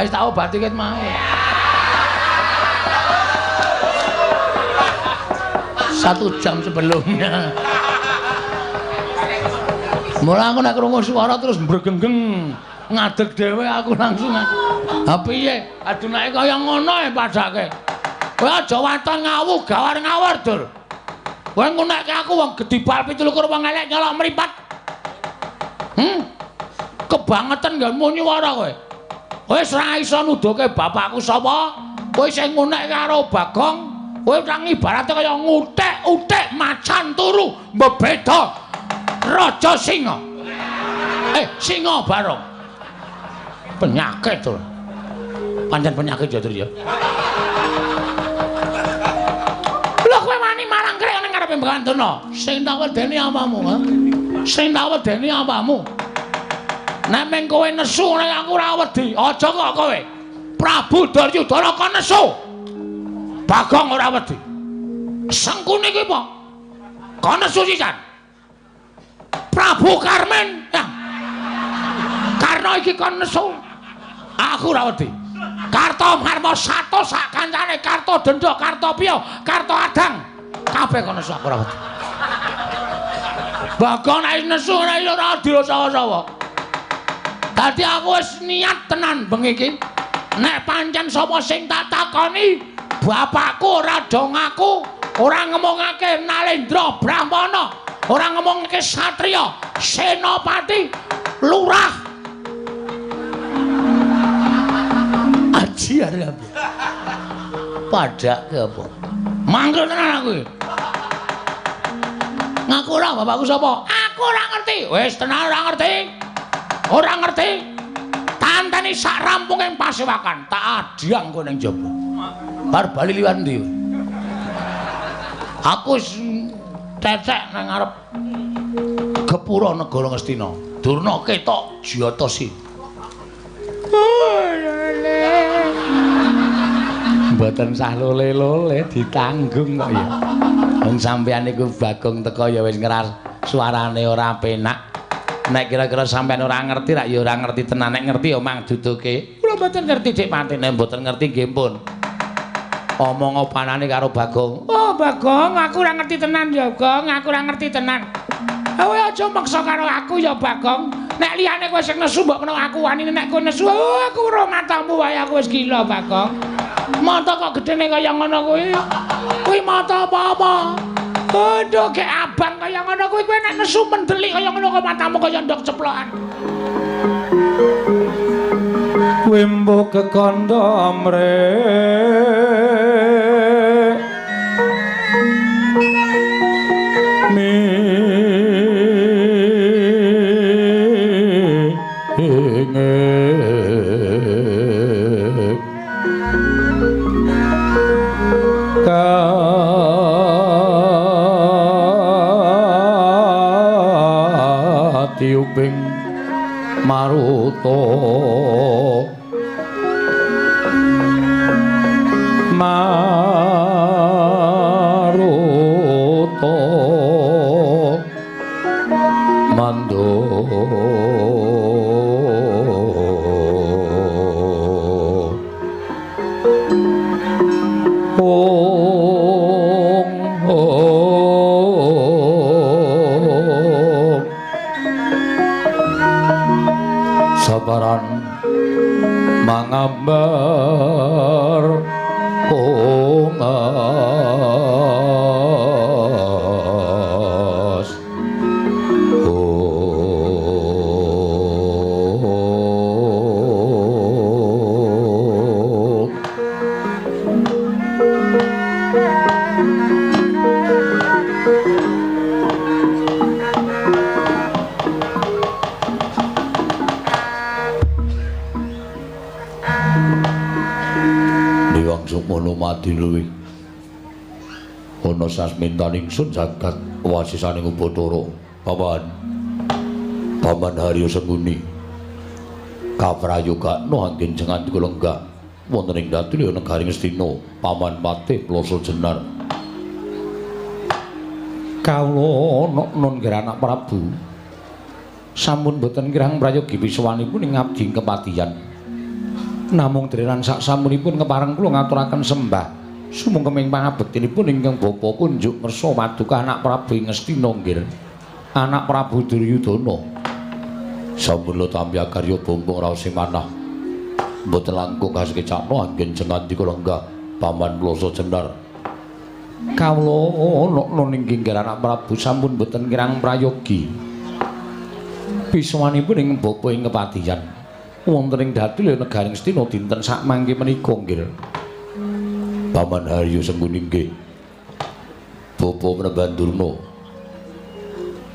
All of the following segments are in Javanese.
Ha wis tak obati ket mau. 1 jam sebelumnya. Mula aku nek krungu suara terus mbregenggeng ngadeg dhewe aku langsung. Ha piye? Aduh nek kaya ngono e padake. Kowe aja waton ngawu gawar ngawur, Dur. Kowe ngunekke aku wong gedibal 27 wong elek nyolok mripat. Kebangetan nggonmu nyuwara kowe. Wis ora iso nuduhke bapakku sapa. Kowe sing ngunekke karo Bagong, kowe nang ibarate kaya ngutik-utik macan turu mbebeda Raja Singa. Singa Barong. Penyakit to. Pancen penyakit ya, Dur ya. Lho kowe wani marang krek ning ngarepe Begawan Durna. Sing tak wedeni apamu, ha? Sing tak wedeni apamu? Nek meng kowe nesu nek aku ora wedi. Aja kok kowe. Prabu Duryudana kon nesu. Bagong ora wedi. Sengkuni kuwi apa? Kon nesu sisan. Prabu Karmen. Ya. Karena iki kon nesu. Aku ora wedi. Karto Marmo sato sak kancane, Karto Denda, Karto Piyo, Karto Adang. Kabeh kon nesu aku ora wedi. Bagong nek nesu ora iso ora dirasawa-sawa. Dadi aku wis niat tenan bengi iki. Nek pancen sapa sing tak takoni, bapakku ora do ngaku, ora ngomongake Nalendra Brahmana, ora ngomongake satriya, senopati, lurah. Aji arep. Padake apa? Mangkel tenan aku iki. Ngaku ora bapakku sapa? Aku ora ngerti. Wis tenan ora ngerti. Ora ngerti. Tanteni sak rampung ing pasewakan, tak adhyang kowe ning jaba. Bar bali liwat ndi? Aku wis cecek nang ngarep gepura negara Ngastina. Durna ketok jiyatasi. Mboten sah lole-lole ditanggung kok ya. Wong sampeyan niku Bagong teko ya wis ngeras suarane ora penak. Nek kira-kira sampeyan ora ngerti rak ya ora ngerti tenan, nek ngerti ya mang duduke. Kula mboten ngerti Dik Patine, mboten ngerti nggih pun. Omong opanane karo Bagong. Oh Bagong, aku ora ngerti tenan ya, Gong, aku ora ngerti tenan. Kowe aja maksa karo aku ya Bagong. Nek liyane kowe sing nesu mbok menawa aku wanine nek kowe nesu, oh, aku ora matamu wae aku wis gila Bagong. Mata kok gedene kaya ngono kuwi. Kuwi mata apa-apa? Aduh, gek abang kaya ngono kuwi kowe nek nesu mendelik kaya ngono kok matamu kaya ndok ceplokan. Kowe mbok kekandha mrek tiuping maruta maruta mando ong sabaran mangambar kongas Sukmono mati luwih ana sasmintan ingsun jagat wasisaning Upacara. Paman Paman Haryo Sengkuni kaprayogakno anggen jengan kula lenggah wonten ing dhatri negari Ngastina. Paman Patih Ploso Jenar kawula nun nggih anak Prabu sampun boten kirang prayogi pisuwanipun ing abdi kepatihan. Namung dherenan sak samunipun kepareng kula ngaturaken sembah sumangga pangabektinipun ingkang bapa kunjuk ngersa paduka anak Prabu Ngastina nggih. Anak Prabu Duryudana. Sampun lo tampi akarya bumbung raos sing manah. Mboten langkung kasekecakno anggen jengandika lenggah Paman Ploso Jenar. Kawula ana ing nggih anak Prabu sampun boten kirang prayogi. Pisuwanipun ing bapa ing kepatihan. Wonten ing Datulya negari Ngastina dinten sakmangke menika nggih. Paman Haryo Sengkuni nggih. Bapa Panembahan Durna.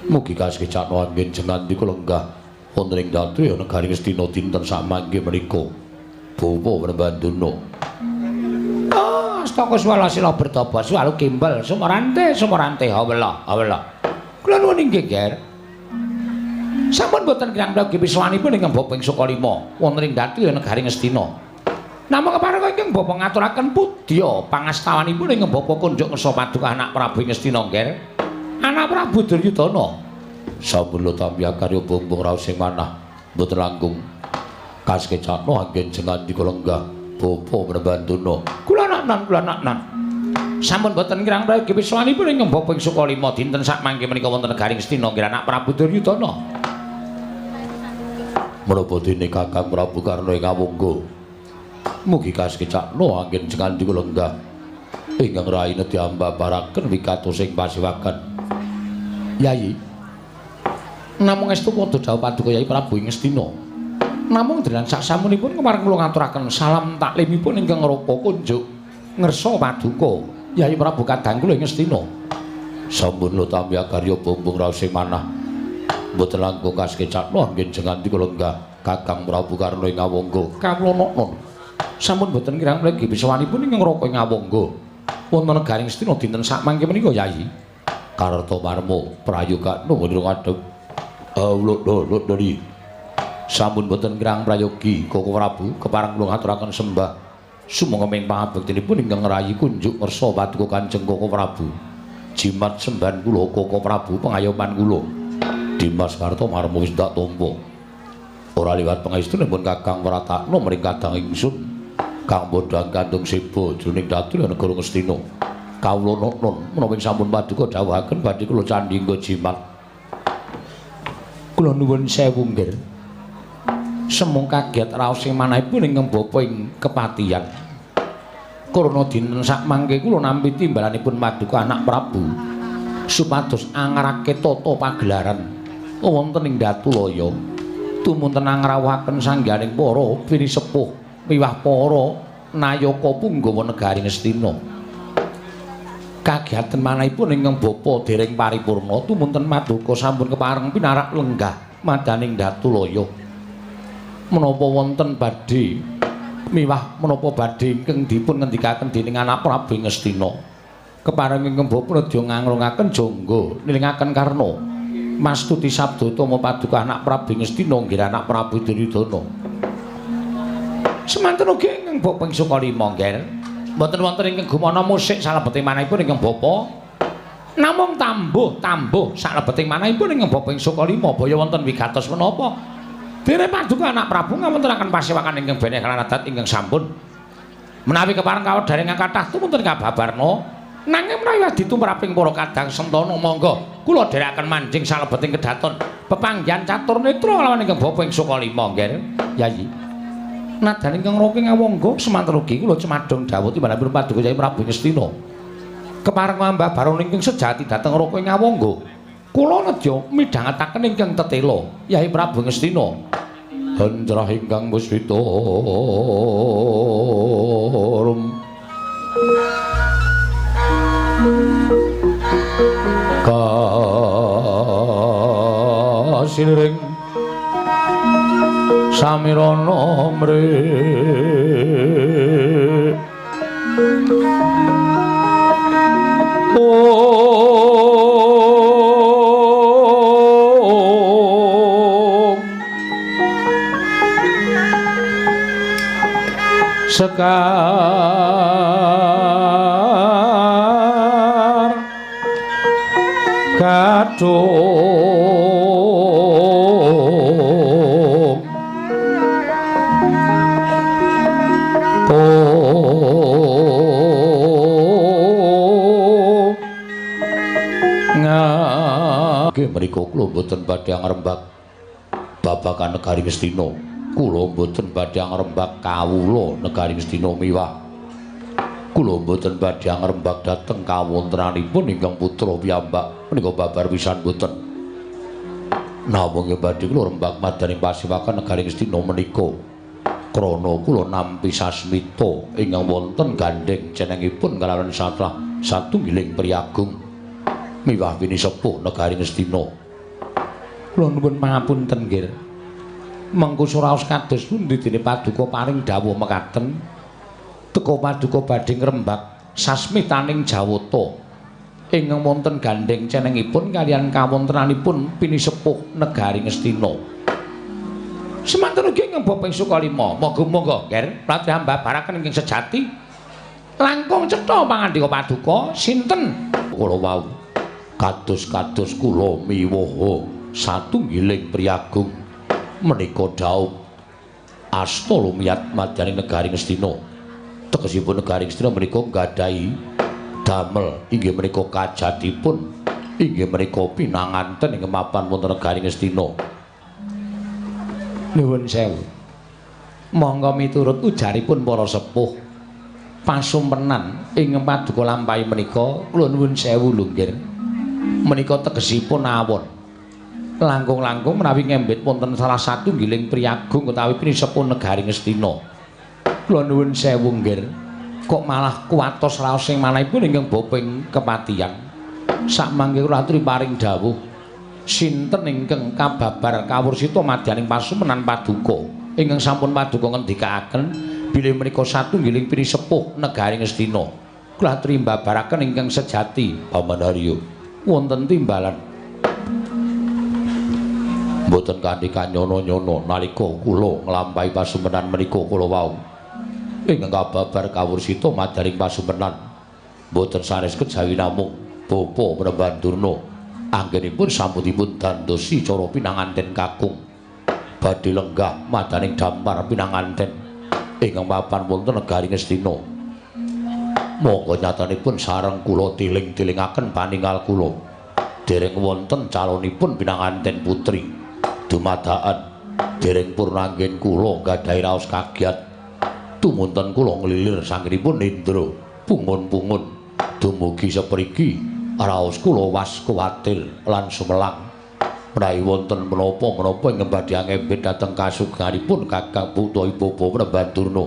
Mugi kasekecakno anggen jengandika lenggah wonten ing Datulya negari Ngastina dinten sakmangke menika. Bapa Panembahan Durna. Astaka swala sila bertapa swalu kimbel sumorante sumorante hawela hawela. Kula nuwun inggih, Ger. Sampun boten kirang prayogi pisuwanipun ingkang bapa ing Sukalima wonten ing Datulya negari Ngastina. Namung kepareng ingkang bapa ngaturaken pudya pangastawanipun ingkang bapa kunjuk ngersa paduka anak Prabu Ngastina, Ger. Anak Prabu Duryudana. Sampun lo tampi akarya bumbung raos sing manah mboten langkung kasekecakno anggen jengandika lenggah bapa Panembahan Durna. Kula naknan kula naknan. Sampun boten kirang prayogi pisuwanipun ingkang bapa ing Sukalima dinten sakmangke menika wonten negari Ngastina nggih anak Prabu Duryudana. Menapa dene Kakang Prabu Karna ing Awangga? Mugi kasekecakno anggen jengandika lenggah ingkang raine diambabaraken wigatosing pasiwagan. Yayi. Namung estu padha dawuh paduka Yayi Prabu ing Ngastina. Namung delan saksamunipun kepareng kula ngaturaken salam taklimipun ingkang raka kunjuk ngersa paduka Yayi Prabu kadang kula ing Ngastina. Sampun lo tampi akarya bumbung raos sing manah. Mboten langkung kasekecakno anggen jengandika lenggah Kakang Prabu Karna ing Awangga. Kawula noknon. Sampun boten kirang mligi pisuwanipun ingkang raka ing Awangga. Wonten negari Ngastina dinten sakmangke menika Yayi. Kartomarma prayogakno ngira ngadhep. Awlok dari. Sampun boten kirang prayogi Koko Prabu kepareng kula ngaturaken sembah sumangga ing pangabektinipun ingkang ngrayi kunjuk ngersa paduka Kanjeng Koko Prabu. Jimat sembahan kula Koko Prabu pengayoman kula. Dimas Kartomarma wis ndak tampa. Ora liwat pangestunipun Kakang Wratakna mring kadang ingsun kang bodhang kandung seba jroning Datulya negara Ngastina. Kawula noknon menawi sampun paduka dawuhaken badhe kula candhingga jimat. Kula nuwun sewu nggih. Semung kaget raos sing manahipun ingkang bapa ing kepatihan. Karna dinten sakmangke kula nampi timbalanipun paduka anak Prabu supados angrake tata pagelaran wonten ing Datulaya. Tumunten angrawuhaken sangganing para pinisepuh miwah para nayaka punggawa negari Ngastina. Kagiatan manahipun ingkang bapa dereng paripurna tumunten paduka sampun kepareng pinarak lenggah madaning Datulaya. Menapa wonten badhe miwah menapa badhe ingkang dipun ngendikaken dening anak Prabu Ngastina. Kepareng ingkang bapa nedya ngangrungaken jangga nilingaken karna mastuti sabda utama paduka anak Prabu Ngastina nggih anak Prabu Duryudana. Semanten ugi ingkang bapa ing Sukalima nggih. Mboten wonten ingkang gumana musik salebeting manahipun ingkang bapa. Namung tambuh-tambuh salebeting manahipun ingkang bapa ing Sukalima baya wonten wigatos menapa. Dene paduka anak Prabu ngawontenaken pasewakan ingkang beneh lan adat ingkang sampun. Menawi kepareng kawedharing kathah tumunten kababarna. Nanging menawi ditumraping para kadang sentana monggo kula dherekaken manjing salebeting kedaton pepanggihan catur netra lawan ingkang bapa ing Sukalima nggih Yayi. Nadan ingkang raka ngawangga semanten ugi kula cemadhong dawuh timbalanipun paduka Yayi Prabu Ngastina. Kepareng ambabaron ingkang sejati dhateng raka ngawangga. Kula nedya midhangetaken ingkang tetela Yayi Prabu Ngastina. Hendrah ingkang muswita kasiring samirana mre sekar kadung Nggih menika kula mboten badhe ngrembak babagan negari Ngastina. Kula mboten badhe ngrembak kawula negari Ngastina miwah kula mboten badhe ngrembak dhateng kawontenanipun ingkang putra piyambak menika babar pisan mboten. Namung badhe kula rembak madaning pasewakan negari Ngastina menika krana kula nampi sasmita ingkang wonten gandheng cenengipun kalawan salah satunggiling priyagung miwah pinisepuh negari Ngastina. Kula nuwun pangapunten nggih. Mengko suraos kados pundi dene paduka paring dawuh mekaten teka paduka badhe ngrembak sasmitaning Jawata ingkang wonten gandheng cenengipun kaliyan kawontenanipun pinisepuh negari Ngastina. Semanten ugi ingkang Bapak Sukalima, monggo-monggo nggih latih mbabaraken ingkang sejati langkung cetha pangandika paduka sinten kula wau kados-kados kula miwoho satunggiling priyagung menika dhaup asta lumiyat madyaning negari Ngastina. Tegesipun negari Ngastina menika nggadahi damel inggih menika kajatipun inggih menika pinanganten ing mapan wonten negari Ngastina. Nuwun sewu. Monggo miturut ujaripun para sepuh pasumpenan ing paduka lampahi menika kula nuwun sewu lho nggih. Menika tegesipun awon. Langkung-langkung menawi ngembit wonten salah satunggiling priyagung utawi pinisepuh negari Ngastina. Kula nuwun sewu nggih. Kok malah kuwatos raos sing manahipun ingkang boping kepatihan. Sakmangke kula aturi paring dawuh sinten ingkang kababar kawursita madyaning pasumenan paduka ingkang sampun paduka ngendikaaken bilih menika satunggiling pinisepuh negari Ngastina. Kula aturi mbabaraken ingkang sejati Paman Haryo. Wonten timbalan mboten kanthi kanyono-nyono nalika kula nglampahi pasumenan menika kula wau ingkang kababar kawursita madyaning pasumenan mboten sanes kejawi namung Bapa Panembahan Durna anggenipun sampunipun dandosi cara pinanganten kakung badhe lenggah madaning dampar pinanganten ingkang mapan wonten negari Ngastina. Monggo nyatanipun sareng kula tiling-tilingaken paningal kula dereng wonten calonipun pinanganten putri dumadaan dereng purnanggen kula nggadahi raos kagiat tumunten kula nglilir sanggenipun Indra pungun-pungun dumugi sepriki raos kula was kuwatir lan sumelang menawi wonten menapa-menapa ingkang badhe angembet dhateng kasugenganipun Kakang utawi Bapa Panembahan Durna.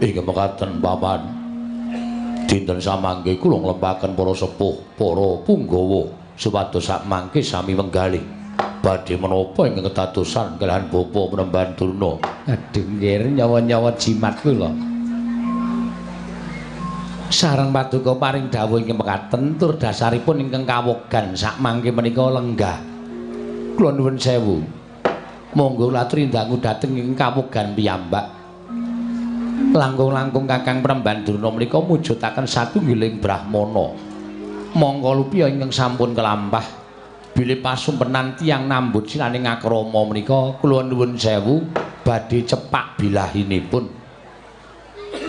Inggih mekaten paman, dinten samangke kula nglempaken para sepuh para punggawa supados sakmangke sami wenggalih badhe menapa ingkang kedadosan kalihan Bapa Panembahan Durna. Aduh nggih, nyawa-nyawa jimat kula. Sareng paduka paring dawuh ingkang mekaten tur dasaripun ingkang kawogan sakmangke menika lenggah. Kula nuwun sewu. Monggo laturi ndangu dhateng ing kawogan piyambak. Langkung-langkung Kakang Panembahan Durna menika mujudaken satunggiling brahmana. Monggo lupiya ingkang sampun kelampah bilih pasumpenan tiyang nambut sinaning akrama menika kula nuwun sewu badhe cepak bilahinipun.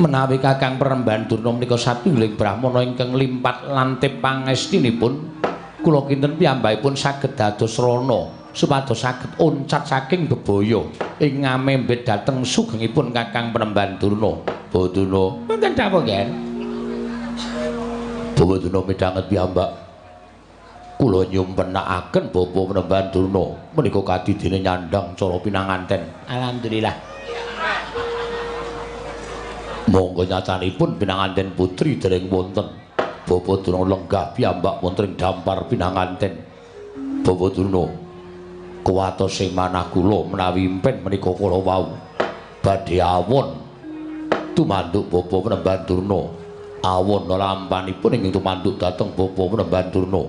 Menawi Kakang Panembahan Durna menika satunggiling brahmana ingkang limpat lantip pangestinipun kula kinten piyambakipun saged dados rana supados saged oncat saking bebaya ing ngamembet dhateng sugengipun Kakang Panembahan Durna. Baduna wonten dawuh nggih. Bapak Durna midhanget piyambak. Kula nyumpenakaken Bapak Panembahan Durna menika kadidene nyandhang cara pinanganten. Alhamdulillah. Monggo nyatanipun pinanganten putri dereng wonten. Bapak Durna lenggah piyambak wonten ing dampar pinanganten. Bapak Durna kuwatos sing manah kula menawi impen menika kula wau badhe awon tumanduk Bapak Panembahan Durna. Awon lampanipun ingkang tumanduk dhateng Bapak Panembahan Durna.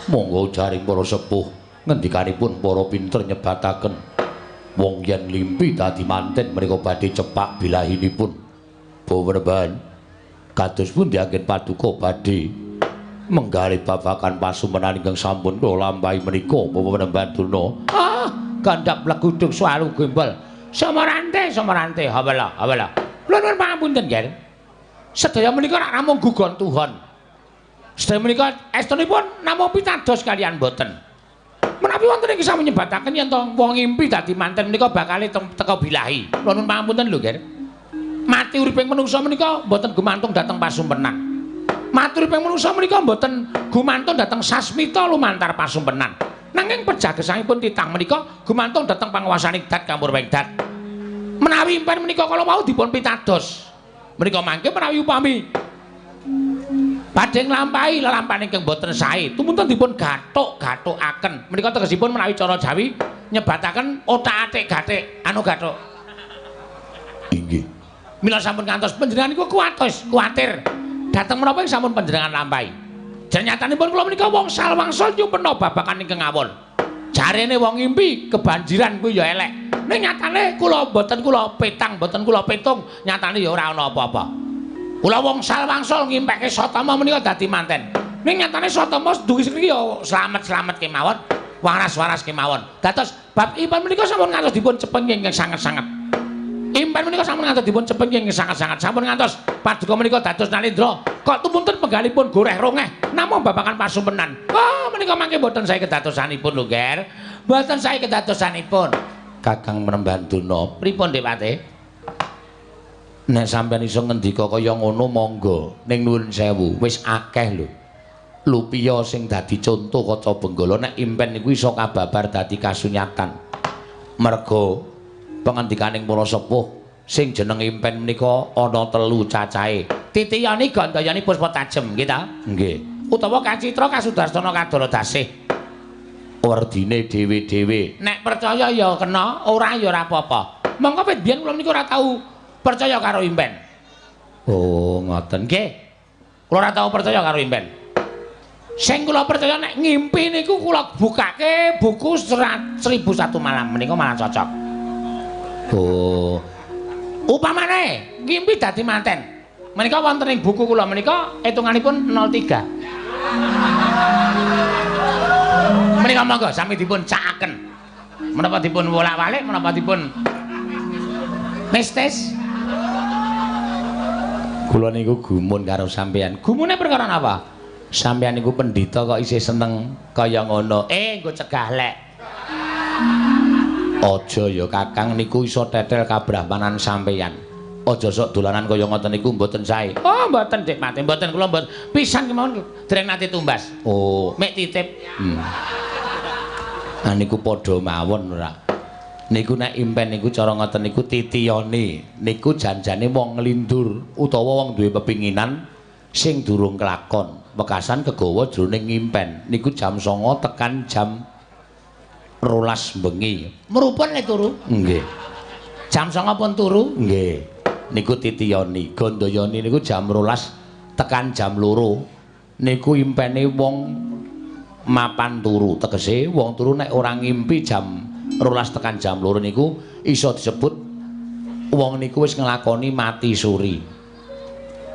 Monggo jaring para sepuh ngendikanipun para pinter nyebataken wong yen limpi dadi manten menika badhe cepak bilahinipun. Bapak Panembahan kados pundi anggen paduka badhe menggalih babagan pasumenan ingkang sampun kula lampahi menika Bapak Panembahan Durna. Ah, gandhak blegudug suwaru gembol. Samarante, samarante, hawala, hawala. Kula nuwun pangapunten, Ger. Sedaya menika rak namung gugon Tuhan. Sedaya menika estunipun namung pitados kalian boten. Menawi wonten ing sampun nyebataken yen to wong ngimpi dadi manten menika bakale teka bilahi. Kula nuwun pangapunten lho, Ger. Mati uriping manungsa menika mboten gumantung dhateng pasumpenan. Mati uriping manungsa menika mboten gumantung dhateng sasmita lumantar pasumpenan. Nanging pejah gesangipun titah menika gumantung dhateng panguwasaning dat kampurwing dat. Menawi impen menika kala wau dipun pitados. Menika mangke menawi upami badhe nglampahi lelampahan ingkang boten sae, tumunten dipun gathuk-gathukaken. Menika tegesipun menawi cara Jawi nyebataken othak-athik gathik, anu gathuk. Inggih. Mila sampun ngantos panjenengan niku kuwatos, kuwatir dhateng menapa ing sampun panjenengan lampahi. Nyatanipun kula menika wong salwangsul nyumpena babagan ingkang awon. Jarene wong ngimpi kebanjiran kuwi ya elek. Ning nyatane kula mboten kula petang, mboten kula petung, nyatane ya ora ana apa-apa. Kula wong salwangsul ngimpekke Satama menika dadi manten. Ning nyatane Satama dugi saiki ya slamet-slamet kemawon, waras-waras kemawon. Dados bab impen menika sampun ngantos dipun cepeng ingkang sanget-sanget. Impen menika sampun ngantos dipun cepeng ingkang sanget-sanget. Sampun ngantos paduka menika dados Nalendra. Kok tumunten penggalipun goreh rongeh namung babagan pasumpenan. Oh, menika mangke mboten sae kedadosanipun lho, Ger. Mboten sae kedadosanipun. Kakang Panembahan Durna, pripun Dewate? Nek sampeyan iso ngendika kaya ngono monggo, ning nuwun sewu, wis akeh lho. Lupiya sing dadi conto kaca Benggala nek impen niku iso kababar dadi kasunyatan. Merga pangandikaning para sepuh sing jeneng impen menika ana telu cacahe. Titiyani Gandayani Puspa Tajem, nggih ta? Nggih. Utawa Kacitra Kasudarsana Kadara Dasih. Werdine dhewe-dhewe. Nek percaya ya kena, ora ya ora apa-apa. Monggo wit biyen kula menika ora tau percaya karo impen. Oh, ngoten. Nggih. Kula ora tau percaya karo impen. Sing kula percaya nek ngimpi niku kula bukake buku 1001 Malam menika malah cocok. Oh. Upamane ngimpi dadi manten. Menika wonten ing buku kula menika hitunganipun 03. Menika monggo sami dipun cakaken. Menapa dipun wolak-walik, menapa dipun mistis. Kula niku gumun karo sampeyan. Gumune perkara napa? Sampeyan niku pendhita kok isih seneng kaya ngono. Nggo cegah lek. Aja ya Kakang, niku iso tetel kabrahmanan sampeyan. Aja sok dolanan kaya ngoten niku mboten sae. Oh, mboten Dik Mate, mboten kula mboten. Pisan kemawon dereng nate tumbas. Oh, mek titip. Nah niku padha mawon ora. Niku nek impen niku cara ngoten niku titiyane. Niku janjane wong nglindur utawa wong duwe pepinginan sing durung kelakon. Wekasan kegawa jroning impen. Niku jam 09.00 tekan jam 12 bengi. Mrupun le turu? Nggih. Jam 09.00 pun turu? Nggih. Niku titiyoni. Gandayani niku jam 12 tekan jam 2. Niku impene wong mapan turu. Tegese wong turu nek ora ngimpi jam 12 tekan jam 2 niku iso disebut wong niku wis nglakoni mati suri.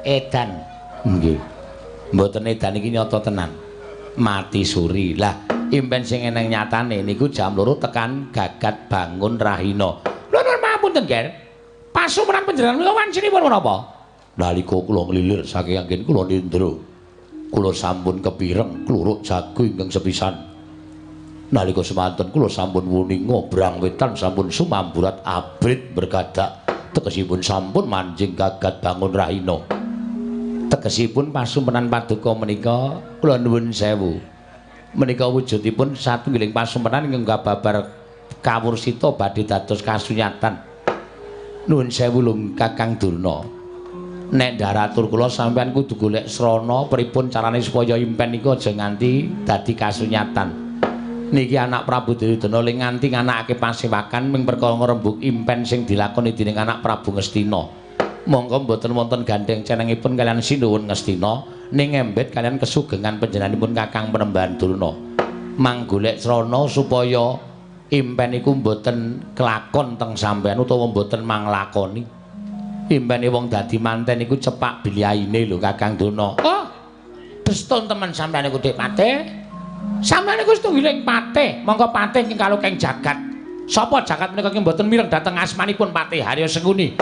Edan. Nggih. Mboten edan iki nyata tenan. Mati suri. Lah impen sing eneng nyatane niku jam 2 tekan gagat bangun rahina. Lho nuwun pangapunten, Ger. Pasumenan panjenengan menika wancinipun menapa? Nalika kula nglilir saking anggen kula nindra, kula sampun kepireng kluruk jago ingkang sepisan. Nalika semanten kula sampun wuninga brang wetan sampun sumamburat abrit bergadak, tegesipun sampun manjing gagat bangun rahina. Tegesipun pasumenan paduka menika kula nuwun sewu. Menika wujudipun satunggiling pasumenan ingkang kababar kawursita badhe dados kasunyatan. Nuwun sewu lho Kakang Durna. Nek ndaratur kula sampeyan kudu golek srana pripun carane supaya impen niku aja nganti dadi kasunyatan. Niki anak Prabu Duryudana le nganti nganakake pasewakan ming perkara ngrembug impen sing dilakoni dening anak Prabu Ngastina. Monggo mboten wonten gandheng cenengipun kaliyan Sinuwun Ngastina ning embet kaliyan kesugengan panjenenganipun Kakang Panembahan Durna. Mang golek srana supaya impen iku mboten kelakon teng sampeyan utawa mboten manglakoni. Impene wong dadi manten iku cepak biliaine lho Kakang Durna. Oh, destun temen sampeyan iku Dik Patih. Sampeyan niku setunggiling patih, monggo patih ing kalukeng jagat. Sapa jagat menika ki mboten mireng dhateng asmanipun Patih Harya Sengkuni.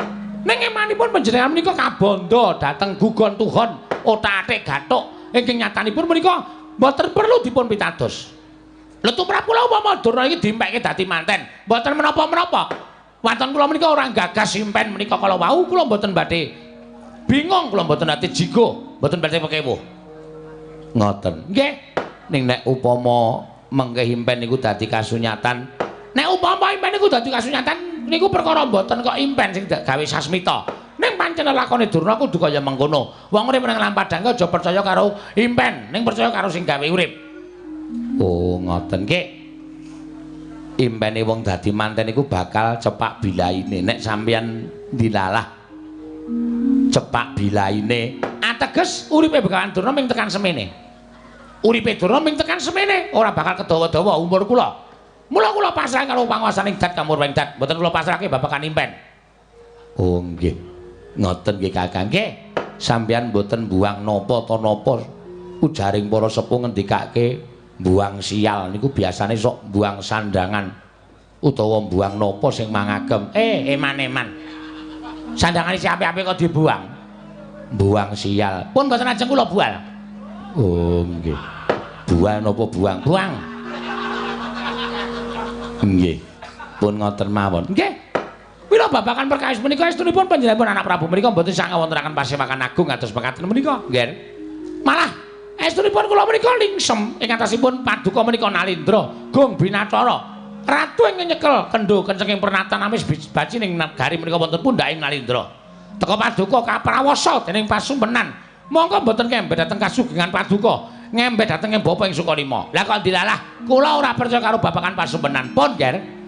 Ning emanipun panjenengan menika kabandha dhateng gugon tuhon othak-athik gathuk Ingkang nyatanipun menika mboten perlu dipun pitados. Lha tumrap kula upama Durna iki dimpekke dadi manten, mboten menapa-menapa. Waton kula menika ora gagas impen menika kala wau kula mboten badhe bingung, kula mboten ate jigo, mboten badhe pekewuh. Ngoten. Nggih. Ning nek upama mengke impen niku dadi kasunyatan, nek upama impen niku dadi kasunyatan niku perkara mboten kok impen sing gawe sasmita. Ning pancen lakone Durna kudu kaya mengkono. Wong urip nang Lampadang aja percaya karo impen, ning percaya karo sing gawe urip. Oh, ngoten nggih. Impene wong dadi manten niku bakal cepak bilaine. Nek sampeyan dilalah cepak bilaine, ateges uripe Begawan Durna ming tekan semene. Uripe Durna ming tekan semene, ora bakal kedawa-dawa umur kula. Mula kula pasrah karo panguwasaning dat kamurweng dat, mboten kula pasrahke babagan impen. Oh nggih. Ngoten nggih Kakang. Nggih. Sampeyan mboten buang napa ta napa ujaring para sepuh ngendikake buang sial niku biasane sok buang sandangan utawa buang napa sing mangagem. Eman-eman. Sandangane si apik-apik kok dibuang. Buang sial. Pun mboten ajeng kula bual. Oh nggih. Buang napa buang? Buang. Nggih. Pun ngoten mawon. Nggih. Mila babagan perkawis menika estunipun panjenenganipun anak Prabu menika mboten sang ngawontenaken pasewakan agung kados mekaten menika. Nggih. Malah estunipun kula menika lingsem ing atasipun paduka menika Nalindra Gong Binacara. Ratu ing nyekel kendho kencenging pernatan amis baci ning nagari menika wonten pundhaking Nalindra. Teka paduka kaprawasa dening pasumpenan. Monggo mboten ngembet dhateng kasugengan paduka, ngembet dhateng bapa ing Sukalima. Lah kok dilalah kula ora percaya karo babagan pasumpenan. Pun, Ger.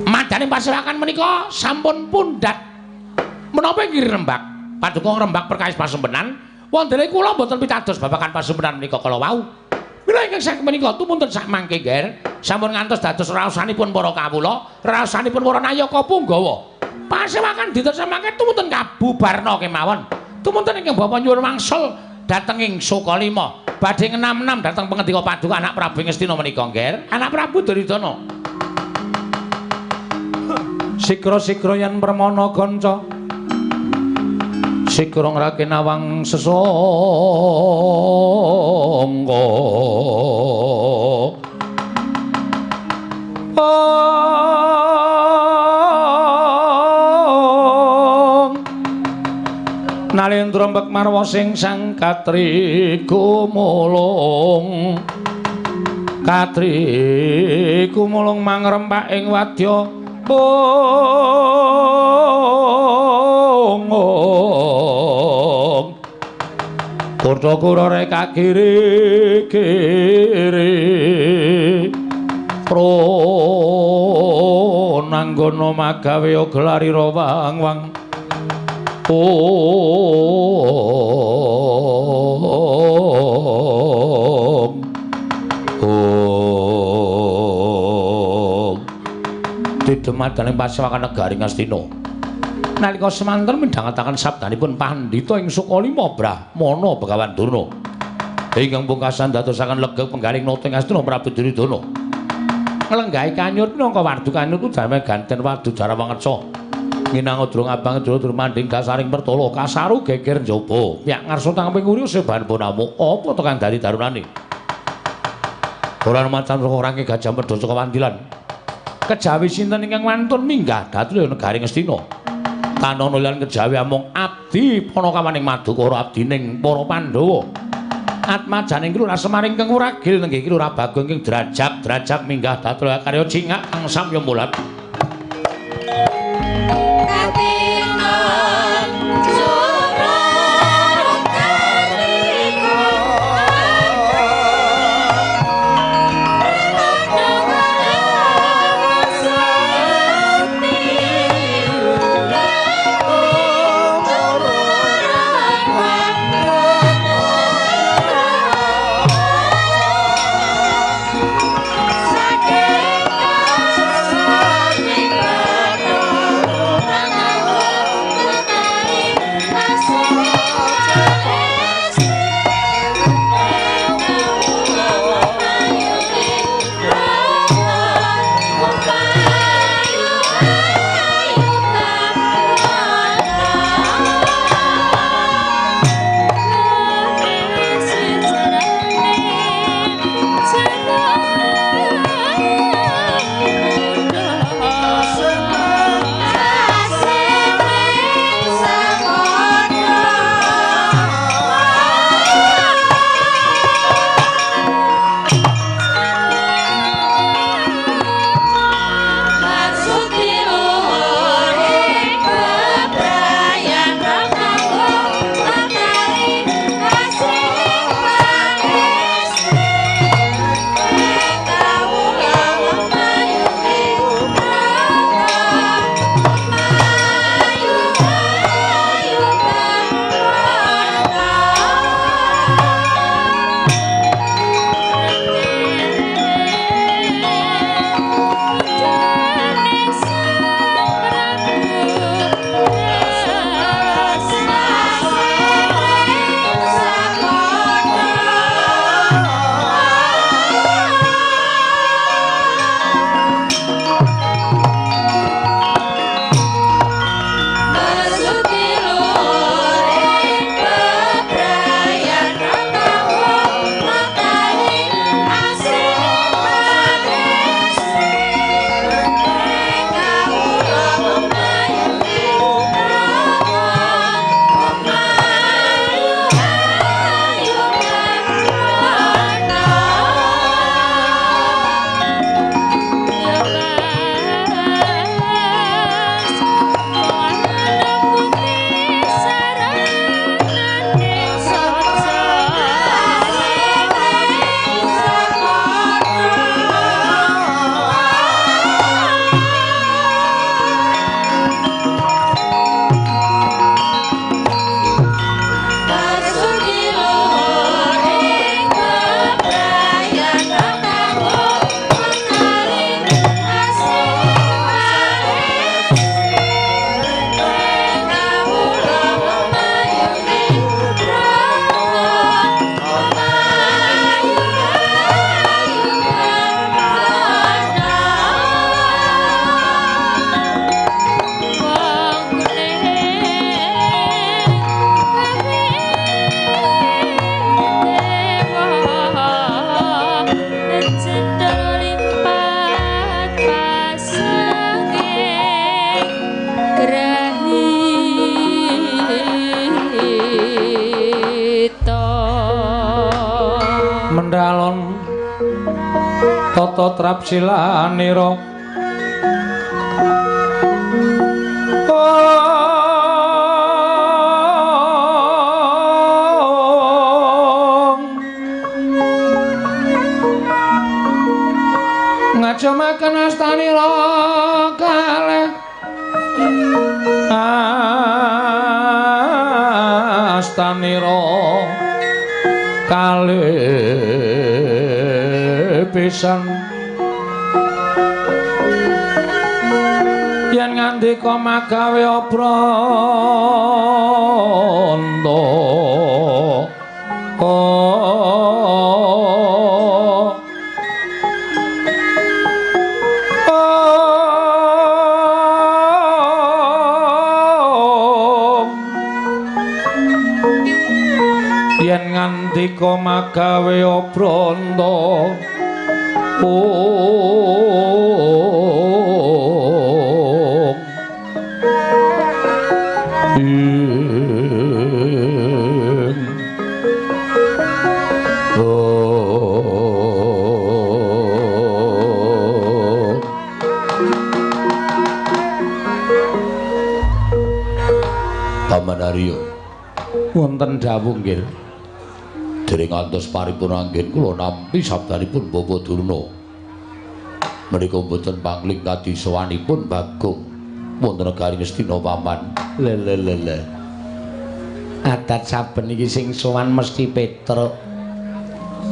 Madaning pasewakan menika sampun pundhat. Menapa inggih rembak? Paduka ngrembak perkawis pasumpenan. Wondene kula mboten pitados babagan pasumpenan menika kala wau. Mila ingkang saking menika tumunten sak mangke, Ger, sampun ngantos dados raosanipun para kawula, raosanipun para nayaka punggawa. Pasewakan dinten samangke tumunten kabubarna kemawon. Tumunten ingkang bapa nyuwun wangsul dhateng ing Sukalima. Badhe ngenam-enam dhateng pangendika paduka anak Prabu Ngastina menika, Ger. Anak Prabu Duryudana. Sikra-sikra yen permana kanca sikra ngrake nawang sesangka Nalendra mbek marwa sing sang katri kumulung katri kumulung mangrempak ing wadya ong kurta-kura reka kiri kiri pro nanggono magawe gelarira wang-wang ong ong didemadaning pasewakan negari Ngastina. Nalika semanten midhangetaken sabdanipun pandhita ing Sukalima Brahmana Begawan Durna ingkang pungkasan dadosaken legeg penggaling nata ing Ngastina Prabu Duryudana. Nglenggahi kanyur minangka wardu kanyur udame ganten wardu Jarawangeca. Nginang udrung abang udrung manding dasaring pertala kasaru geger njaba. Piyak ngarsa tangping nguri seban bonamu apa tekan dadi darunane. Ora macan ora gajah medha saka wandilan. Kejawi sinten ingkang wantun minggah dhateng negari Ngastina. Tanana lan kejawi amung abdi panakawaning Madukara abdining para Pandhawa. Atmajaning Lurah Semar ingkang wuragil nenggih Lurah Bagong ingkang drajak-drajak minggah dhateng karya cingak kang samya mulat. Sakit Tata trapsilanira ngajemaken astanira kalih astanira kalih pisan yen ngandika magawe obranta yen ngandika magawe obranta Paman Arya, wonten dawuh nggih. Dereng ngantos paripurna anggen kula nampi sabdanipun Bapak Durna. Menika mboten pangling kadi sowanipun Bagong wonten negari Ngastina paman. Le le le le. Adat saben iki sing sowan mesti Petruk.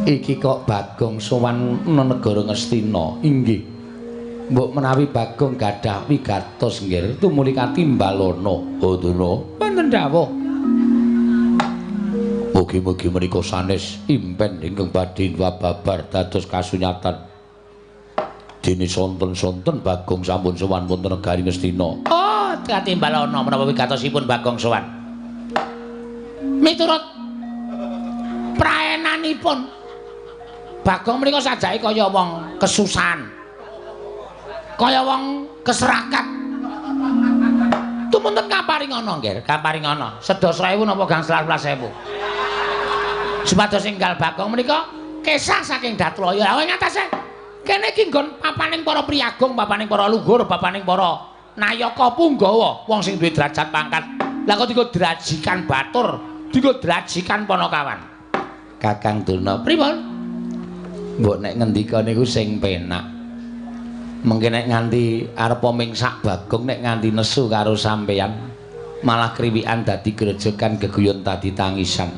Iki kok Bagong sowan nang negara Ngastina. Inggih. Mbok menawi Bagong gadah wigatos nggih tumuli katimbalana. Oh Durna, wonten dawuh. Mugi-mugi menika sanes impen ingkang badhe babar dados kasunyatan. Dene sonten-sonten Bagong sampun sowan wonten negari Ngastina. Oh, katimbalana menapa wigatosipun Bagong sowan. Miturut praenanipun Bagong menika sajake kaya wong kesusahan. Kaya wong keserakat. Tumunten kaparingana nggih, kaparingana. Sedasa ewu napa gangsal welas ewu. Supados enggal Bagong menika kesah saking Datlaya. Lah ing atase kene iki nggon papaning para priyagung, papaning para luhur, papaning para nayaka punggawa, wong sing duwe derajat pangkat. Lah kok dienggo drajikan batur, dienggo drajikan panakawan. Kakang Durna, pripun? Mbok nek ngendika niku sing penak. Mengke nek nganti arepa mingsak Bagong nek nganti nesu karo sampeyan, malah kriwikan dadi grejegan geguyon dadi tangisan.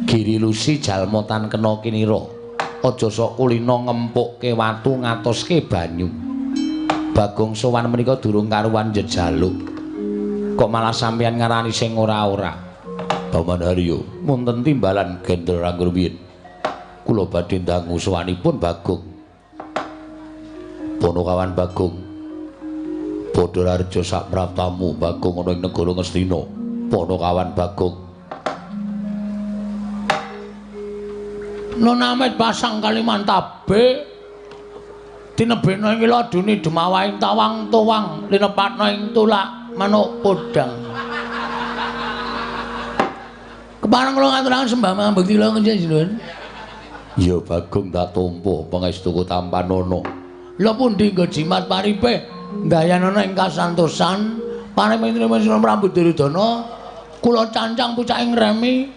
Giri lusi jalma tan kena kinira. Aja sok kulina ngempukke watu ngatoske banyu. Bagong sowan menika durung karuwan jejaluk. Kok malah sampeyan ngarani sing ora-ora. Paman Haryo, wonten timbalan Gendra Rangruwiyin. Kula badhe ndangu sowanipun Bagong. Panakawan Bagong. Padha rareja sak praptamu Bagong ana ing negara Ngastina. Panakawan Bagong. Nonamit pasang Kalimantabe tinebena ing laduni dumawaing tawang tuwang linepatna ing tulak manuk podang. Kepareng kula ngaturaken sembah mambekti kula njenengan. Ya Bagong tak tampa pangestuku tampanana. Lha pundi nggo jimat paripe ndayanana ing kasantosan paring trima Prabu Duryudana kula cancang pucaking remi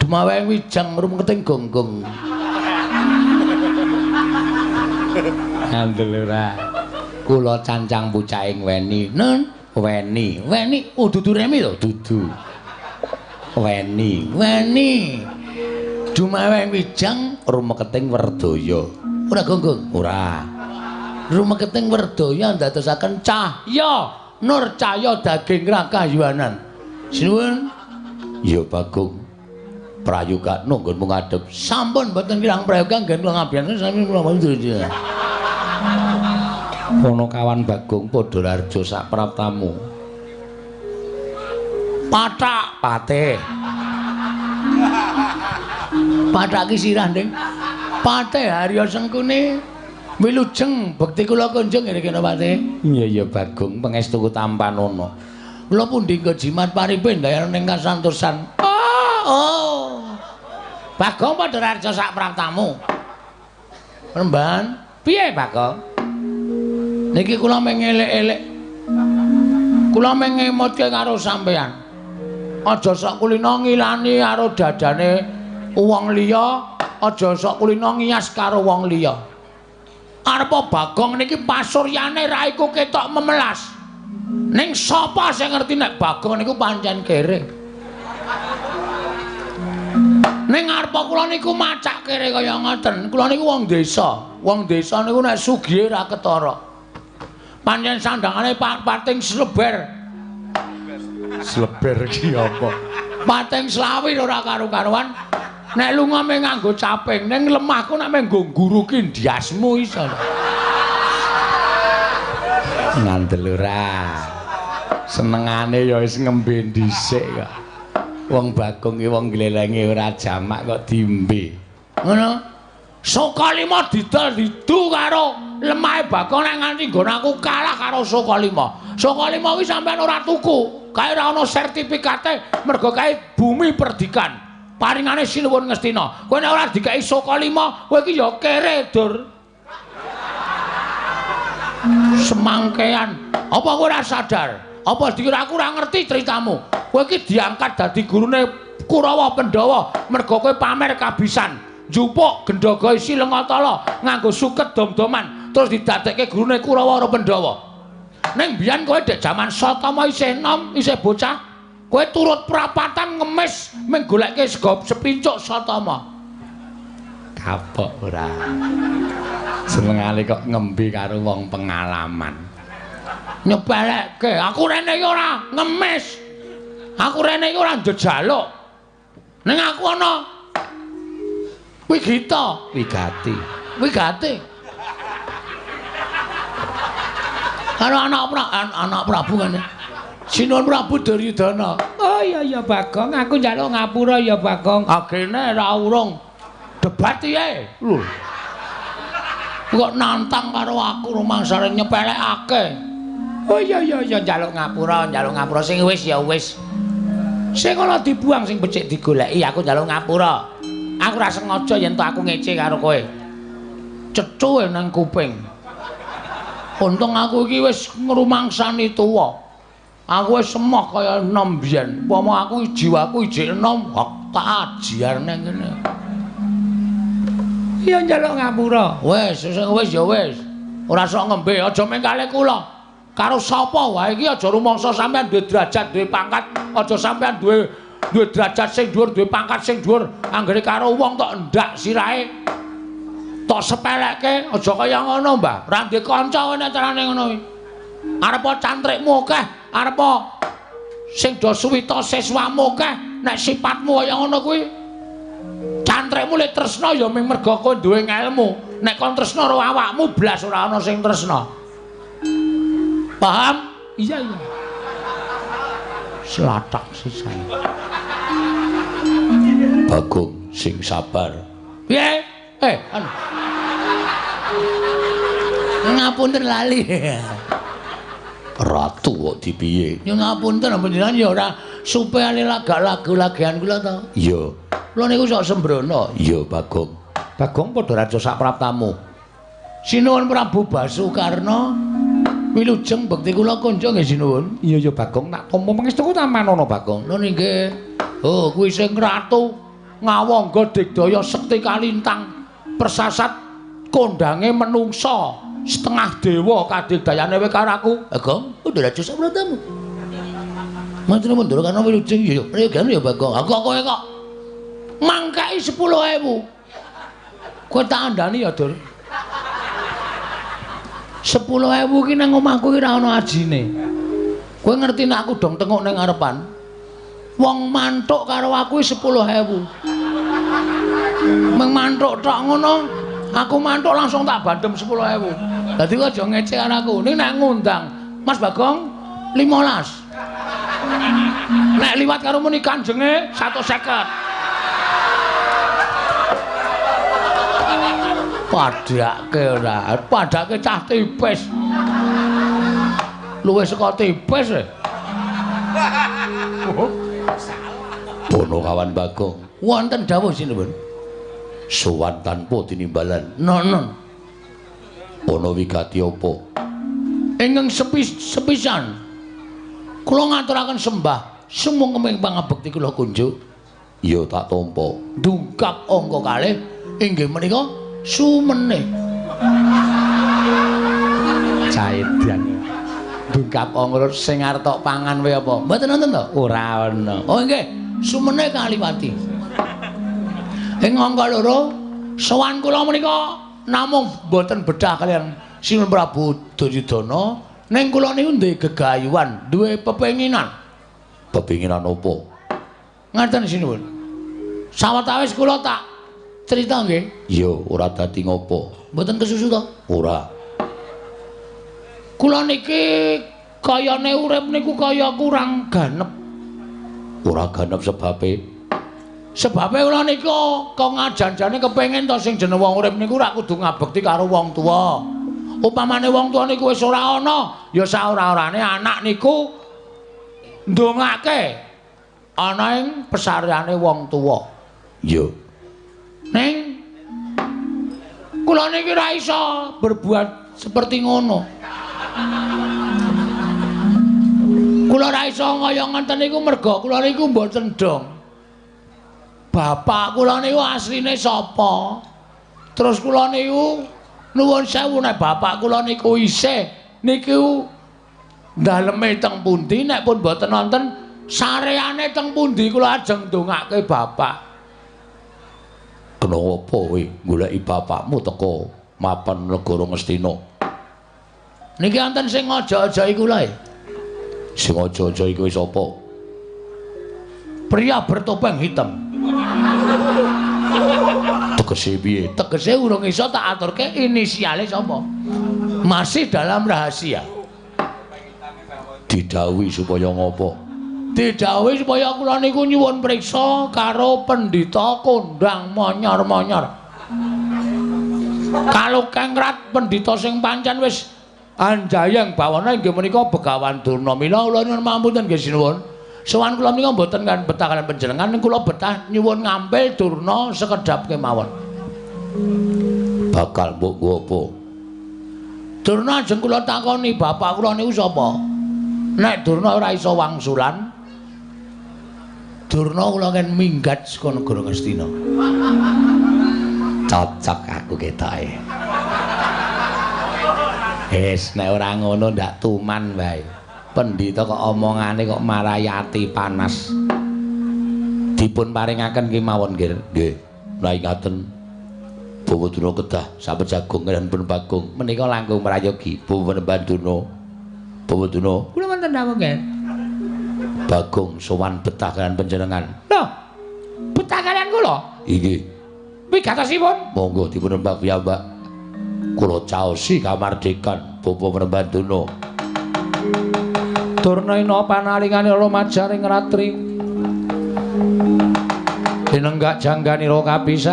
dumawaing wijang rumketing gonggong. Ngandel ora. Kula cancang pucaking weni. Nun weni. Weni oh dudu remi to, dudu. Weni. Weni. Dumawaing wijang rumeketing werdaya. Ora gonggong? Ora. Rumeketing werdaya ndadosaken cahya nur cahya daging rakayuwanan. Sinuwun. Ya Bagong. Prayoga nggonmu ngadhep. Sampun mboten kirang prayoga nggen kula ngabiyane sami kula mboten. Panakawan Bagong padha rareja sak praptamu. Pathak patih. Pathak ki sirah, Ding. Patih Harya Sengkuni wilujeng bekti kula kunjung ngene kene patih. Iya ya Bagong pangestuku tampanana. Kula pundi nggo jimat paripe ndayana ing kasantosan. Oh. Bagong padha raja sak praptamu. Remban, piye Bagong? Niki kula mung elek-elek. Kula mung ngemutke karo sampean. Aja sok kulina ngilani karo dadane wong liya, aja sok kulina ngiyas karo wong liya. Arepa Bagong niki pasuryane raiku ketok memelas. Ning sapa sing ngerti nek Bagong niku pancen kere? Ning arepa kula niku macak kere kaya ngoten. Kula niku wong desa. Wong desa niku nek sugihe ra ketara. Pancen sandangane pating sleber. Sleber iki apa? Pating slawir ora karu-karuan. Nek lunga mung nganggo caping, ning lemahku nek mung nggo ngguruki ndiasmu iso. Ngandel ora. Senengane ya wis ngembe dhisik kok. Wong Bagong ki wong glelenge ora jamak kok diombe. Ngono. Sukalima didol didu karo lemahe Bagong nek nganti nggon aku kalah karo Sukalima. Sukalima kuwi sampean ora tuku, kae ora ana sertifikate mergo kae bumi perdikan. Paringane Sinuwun Ngastina. Kowe nek ora dikeki Sukalima, kowe iki ya kere, Dur. Semangkean. Apa kowe ora sadar? Apa dikira aku ora ngerti ceritamu? Kowe iki diangkat dadi gurune Kurawa Pandhawa mergo kowe pamer kabisan. Njupuk gendhaga isi Lengatala nganggo suket dom-doman terus didadekke gurune Kurawa karo Pandhawa. Ning biyen kowe dek jaman Satama isih enom, isih bocah, kowe turut prapatan ngemis mung golekke sego sepincuk Satama. Kapok ora. Senengane kok ngembe karo wong pengalaman. Nyepelekke, aku rene iki ora ngemis. Aku rene iki ora njejaluk. Ning aku ana wigita, wigati. Wigati. Karo anak Prabu ngene. Sinuwun Prabu Duryudana. Oh iya iya Bagong, aku njaluk ngapura ya Bagong. Agene ra urung debat piye? Lho. Kok nantang karo aku rumangsane nyepelekake. Oh iya iya iya njaluk ngapura sing wis ya wis. Sing ana dibuang sing becik digoleki, aku njaluk ngapura. Aku ora sengaja yen to aku ngece karo kowe. Cecuhe nang kuping. Untung aku iki wis ngrumangsani tuwa. Aku wis emoh kaya enom biyen. Upama aku jiwaku ijik enom, tak ajiar nang kene. Iya njaluk ngapura. Wis, wis ya wis. Ora sok ngembe, aja mengkale kula. Karo sapa wae iki aja rumangsa sampean duwe derajat, duwe pangkat, aja sampean duwe derajat sing dhuwur, duwe pangkat sing dhuwur. Anggere karo wong tok ndak sirahe. Tok sepelekke, aja kaya ngono, Mbah. Ora duwe kanca kowe nek carane ngono kuwi. Arepa cantrikmu akeh, arepa sing do suwita siswamu akeh, nek sipatmu kaya ngono kuwi cantrikmu le tresna ya mung merga kowe duwe ngelmu. Nek kon tresna karo awakmu blas ora ana sing tresna. Paham? Iya iya. Selatak sisan. Bagong sing sabar. Piye? Anu. Ngapunten lali. Ratu kok dipiye? Ya ngapunten panjenengan ya ora supaya lagak lagu-lagian kula to. Iya. Kula niku sok sembrono. Iya, Bagong. Bagong padha raja sak praptamu. Sinuwun Prabu Basukarna. Wilujeng bekti kula konco nggih sinuwun. Iya ya Bagong, tak tampa pangestuku tamanono Bagong. Lho nggih. Oh, kuwi sing ratu ngawangga digdaya sekti kalintang persasat kondange menungsa setengah dewa kadigdayane kowe karo aku. Bagong, udah raja sak praptamu. Matur nuwun Ndara Karna wilujeng ya ya Bagong. Aku kok kowe kok mangkai 10.000. Kowe tak andani ya, Dur. 10.000 ki nang omahku ki ora ana ajine. Kowe ngerti nek aku dong tenguk ning ngarepan. Wong mantuk karo aku 10.000. Meng mantuk tok ngono, aku mantuk langsung tak bandem 10.000. Dadi kowe aja ngece karo aku. Ning nek ngundang Mas Bagong 15. Nek liwat karo muni kanjenge 150. Padhake ora, padhake cah tipis. Luwih saka tipis e. Bono kawan Bagong. Wonten dawuh sinuwun. Sowan tanpa tinimbalan. Nono. Ana wigati apa? Ingkang sepisan kula ngaturaken sembah sumangga ing pangabekti kula kunjuk. Ya tak tampa. Dungkap angka kalih inggih menika sumene. Caedan. Dungkap angka sing arep tok pangan wae apa? Mboten wonten to? Ora ana. Oh nggih, sumene kaliwati. Ing angka loro sowan kula menika namung mboten bedah kaliyan Sinuwun Prabu Duryudana, ning kula niku duwe gegayuhan, duwe pepenginan. Pepinginan apa? Ngaten sinuwun. Sawetawis kula tak crita nggih. Iya, ora dadi ngopo. Mboten kesusu to? Ora. Kula niki kayane urip niku kaya kurang ganep. Ora ganep sebabe? Sebabe kula niku kok ngajan-jane kepengin to sing jeneng wong urip niku ora kudu ngabekti karo wong tuwa. Upamane wong tuwa niku wis ora ana, ya saora-orane anak niku ndongake ana ing pesareane wong tuwa. Iya. Ning kula niki ora iso berbuat seperti ngono. Kula ora iso kaya ngoten niku merga kula niku mboten dong. Bapak kula niku asline sapa? Terus kula niku nuwun sewu nek bapak kula niku isih niku daleme teng pundi, nek pun mboten wonten sareane teng pundi kula ajeng ndongake bapak. Kena apa kowe goleki bapakmu teko mapan negara Ngastina? Niki wonten sing aja-aja kula e. Sing aja-aja iku sapa? Pria bertopeng hitam. Tegese piye? Tegese urung iso tak aturke inisiale sapa. Masih dalam rahasia. Didhawuhi supaya ngopo? Didhawuhi supaya kula niku nyuwun priksa karo pendhita kondang monyor-monyor. Kalukengrat pendhita sing pancen wis anjayeng bawana inggih menika Begawan Durna. Mila kula nyuwun pamunten nggih sinuwun. Sowan kula menika mboten kan betah kaliyan panjenengan, ning kula betah nyuwun ngampil Durna sekedhap kemawon. Bakal mbok nggo apa? Durna ajeng kula takoni bapak kula niku sapa? Nek Durna ora iso wangsulan, Durna kula ken minggat saka negara Ngastina. Cocok aku ketoke. Wis nek ora ngono ndak tuman wae. Pendhita kok omongane kok marai ati panas. Dipun paringaken kemawon nggih. Nggih. Lah ingaten Bawa Durna kedah sapejagung lan pun Bagong menika langkung prayogi. Bawa Panembahan Durna. Bawa Durna. Kula wonten dawuh nggih. Bagong sowan betah kaliyan panjenengan. Lho, betah kaliyan kula? Inggih. Wigatosipun? Monggo dipun nembak piyambak. Kula caosi kamardikan Bawa Panembahan Durna. Durna ina panalingane lumajaring ratri. Tinenggak jangganira kapisanan.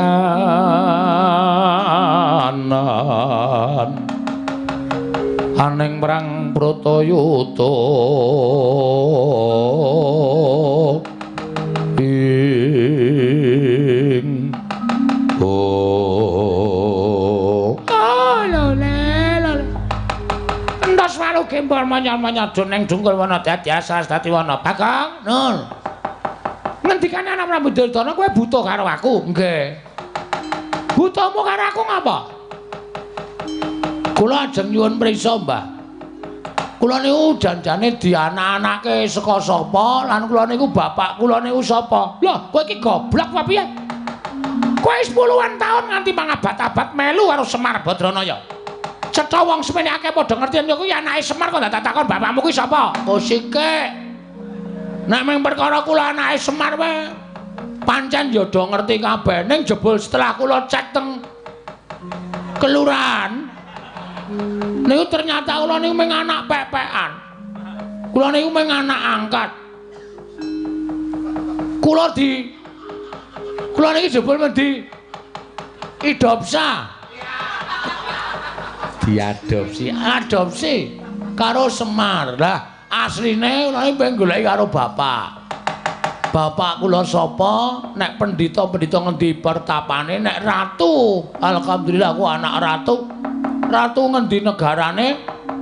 Aning perang Bratayuda ing oh lho entos walu gembor manyar-manyar ning dungkul wana dadi asas dadi wana Bagong. Nun ngendikane anak Prabu Duryudana kowe buta karo aku? Nggih. Butamu karo aku ngapa? Kula ajeng nyuwun priksa, Mbah. Kula niku janjane dianak-anake saka sapa lan kula niku bapak kula niku sapa? Lho, kowe iki goblok apa piye? Kowe wis puluhan taun nganti mangabad-abad melu karo Semar Badranaya. Cetha wong semene akeh padha ngerti yen kuwi anake Semar kok ndak takon bapakmu kuwi sapa? Kosike. Nek mung perkara kula anake Semar wae pancen ya do ngerti kabeh, ning jebul setelah kula cek teng kelurahan niku ternyata kula niku mung anak pepekan. Kula niku mung anak angkat. Kula niki jebul mendhi idopsa. Diadopsi, adopsi karo Semar. Lah asline kula niku pengen goleki karo bapak. Bapak kula sapa? Nek pendhita-pendhita ngendi pertapane? Nek ratu, alhamdulillah aku anak ratu. Ratu ngendi negarane?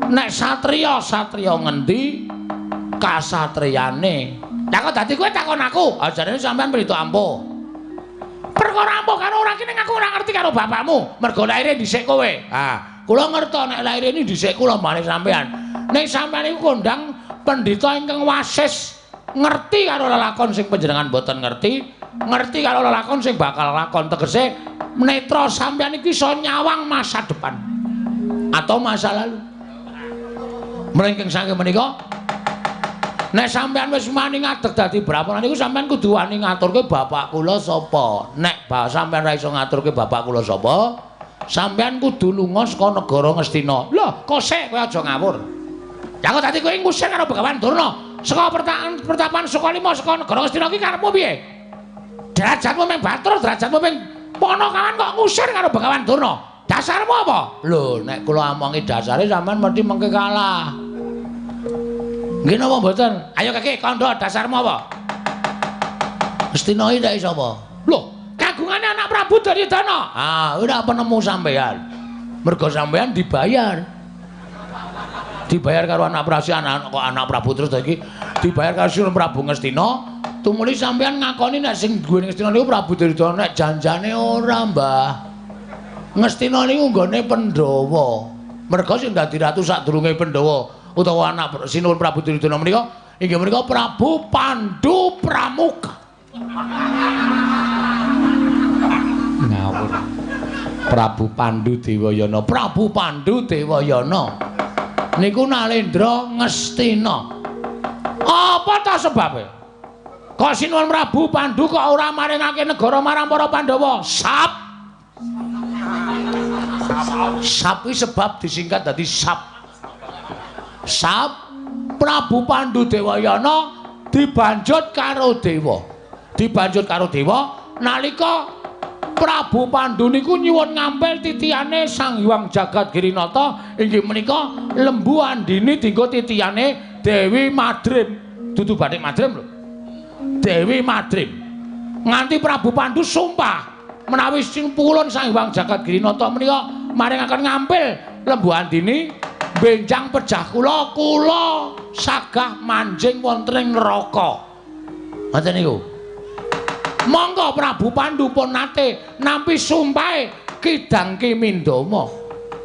Nek satriya, satriya ngendi kasatriyane? Lah kok dadi kowe takon aku? Ajarane sampean pendhita ampuh. Perkara ampuh karo ora kene aku ora ngerti karo bapakmu. Mergo laire dhisik kowe. Ah, kula ngerto nek laire ini dhisik kula mane sampean. Ning sampean iku kondang pendhita ingkang wasis, ngerti karo lelakon sing panjenengan mboten ngerti, ngerti karo lelakon sing bakal lakon. Tegese netra sampean iki iso nyawang masa depan atau masa lalu. Mlengking saking menika, nek sampean wis wani ngadeg dadi brahmana niku sampean kudu wani ngaturke bapak kula sapa. Nek sampean ora iso ngaturke bapak kula sapa, sampean kudu lunga saka negara Ngastina. Lho, kosek kowe aja ngawur. Ya kok dadi kowe ngusir karo Begawan Durna saka pertapan Sukalima saka negara Ngastina iki karepmu piye? Derajatmu mung Bathara, derajatmu mung Panakawan kok ngusir karo Begawan Durna. Dasarmu apa? Lho, nek kula omongi dasare sampean mesti mengke kalah. Nggih napa mboten? Ayo keke kandha dasarmu apa? Ngastina iki nek sapa? Lho, kagungane anak Prabu Duryudana. Ah, ora penemu sampean. Mergo sampean dibayar. Dibayar karo anak Prabu, anak kok anak Prabu terus iki dibayar karo Sinuwun Prabu Ngastina. Tumuli sampean ngakoni nek sing duwe Ngastina niku Prabu Duryudana, nek janjane ora, Mbah. Ngastina niku nggone Pandhawa. Mergo sing dadi ratu sadurunge Pandhawa utawa anak Sinuwun Prabu Duryudana menika inggih menika Prabu Pandu Pramuka. Ngawur. Prabu Pandu Dewayana, Prabu Pandu Dewayana niku Nalendra Ngastina. Apa ta sebabe? Kok Sinuwun Prabu Pandu kok ora maringake negara marang para Pandhawa? Sap. Sap kuwi sebab disingkat dadi sap. Sap Prabu Pandu Dewayana dibanjut karo dewa. Dibanjut karo dewa nalika Prabu Pandu niku nyuwun ngampil titihane Sang Hyang Jagat Girinata inggih menika Lembu Andini dienggo titihane Dewi Madrim. Dudu batik Madrim lho. Dewi Madrim. Nganti Prabu Pandu sumpah menawi sing pulun Sang Hyang Jagat Girinata menika maringaken ngampil Lembu Andini benjang pejah kula, kula sagah manjing wonten ing neraka. Ngoten niku. Monggo Prabu Pandu pun nate nampi sumpahe Kidang Kimindama.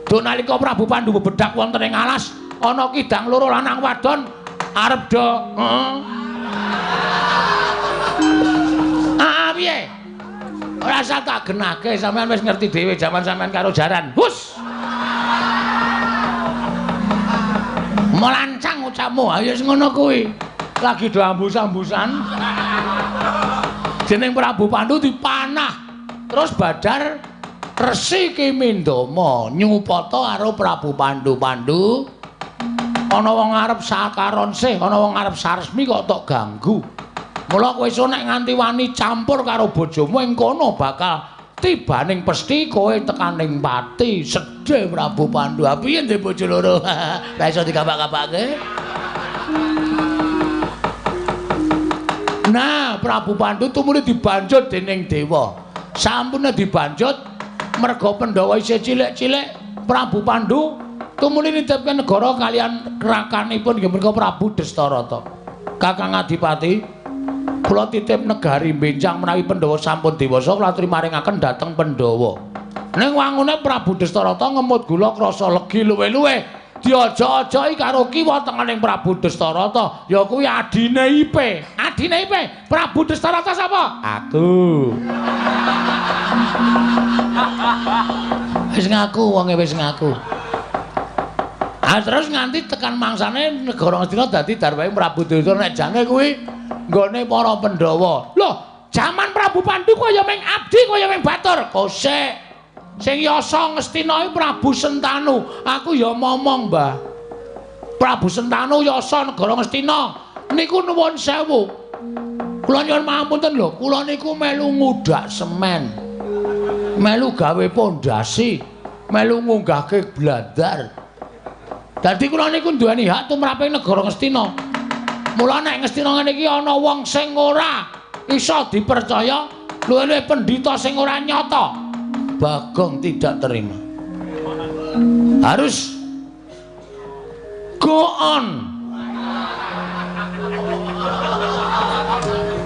Duh nalika Prabu Pandu bebedak wonten ing alas, ana kidang loro lanang wadon arep do heeh. Ah piye? Ora usah tak genahke, sampean wis ngerti dhewe jaman sampean karo jaran. Hus. Melancang ucapmu, ayo wis ngono kuwi. Lagi do ambus-ambusan. Jeneng Prabu Pandu dipanah. Terus badar Resi Kimindama nyupata karo Prabu Pandu. Pandu, ana wong arep sakaron sih, ana wong arep saresmi kok tok ganggu. Mula kowe iso nek nganti wani campur karo bojomu ing kono bakal tibaning pesti kowe tekaning pati. Sedih Prabu Pandu. Ha piye ndek bojo loro? Ra iso dikapak-kapake. Nah, Prabu Pandu tumuli dibanjut dening dewa. Sampune dibanjut merga Pandhawa isih cilik-cilik, Prabu Pandu tumuli nitipke negara kalian rakanipun inggih menika Prabu Destarata. Kakang Adipati, kula titip negari benjang menawi Pandhawa sampun dewasa kula aturi maringaken dhateng Pandhawa. Ning wangune Prabu Destarata ngemut gula krasa legi luwe-luwe diaja-ajai karo kiwa tengening Prabu Destarata, ya kuwi adine Ipe. Adine Ipe, Prabu Destarata sapa? Aku. Wis ngaku wonge wis ngaku. Ah terus nganti tekan mangsane negara Ngastina dadi darwahe Prabu Duryudana nek jane kuwi nggone para Pandhawa. Lho, jaman Prabu Pandu kaya ming abdi kaya ming batur. Kosek. Sing yasa Ngastina iki Prabu Sentanu. Aku ya momong, Mbah. Prabu Sentanu yasa negara Ngastina niku nuwun sewu. Kula nyuwun pangapunten lho, kula niku melu ngudak semen. Melu gawe pondasi, melu ngunggahke blandar. Dadi kula niku nduweni hak tumraping negara Ngastina. Mula nek Ngastina ngene iki ana wong sing ora iso dipercaya, luwih-luwih pendhita sing ora nyata. Bagong tidak terima. Harus go on.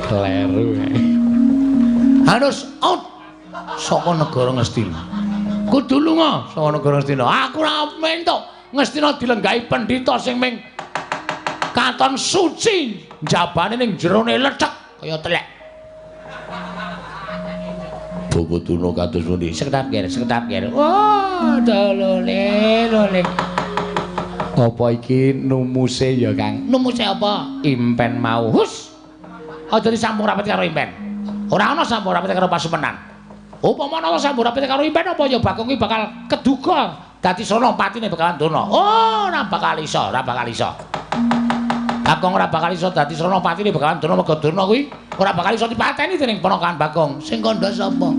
Kleru. Harus out saka negara Ngastina. Kudu lunga saka negara Ngastina. Aku ora mentuk Ngastina dilenggahi pendhita sing ming katon suci njabane ning jerone lecek kaya telek. Bapak Durna kados pundi? Sekedap ger, sekedap ger. Wah, dolole, lole. Apa iki numuse ya, Kang? Numuse apa? Impen mau. Hus. Aja disambung rapet karo impen. Ora ana sambung rapet karo pasumenan. Upama ana sambung rapet karo impen apa ya Bagong iki bakal keduga dadi sono patine Begawan Durna. Oh, ora bakal iso, ora bakal iso. Bagong ora bakal iso dadi srana patine Begawan Durna mergo Durna kuwi ora bakal iso dipateni dening ponakan Bagong. Sing kandha sapa?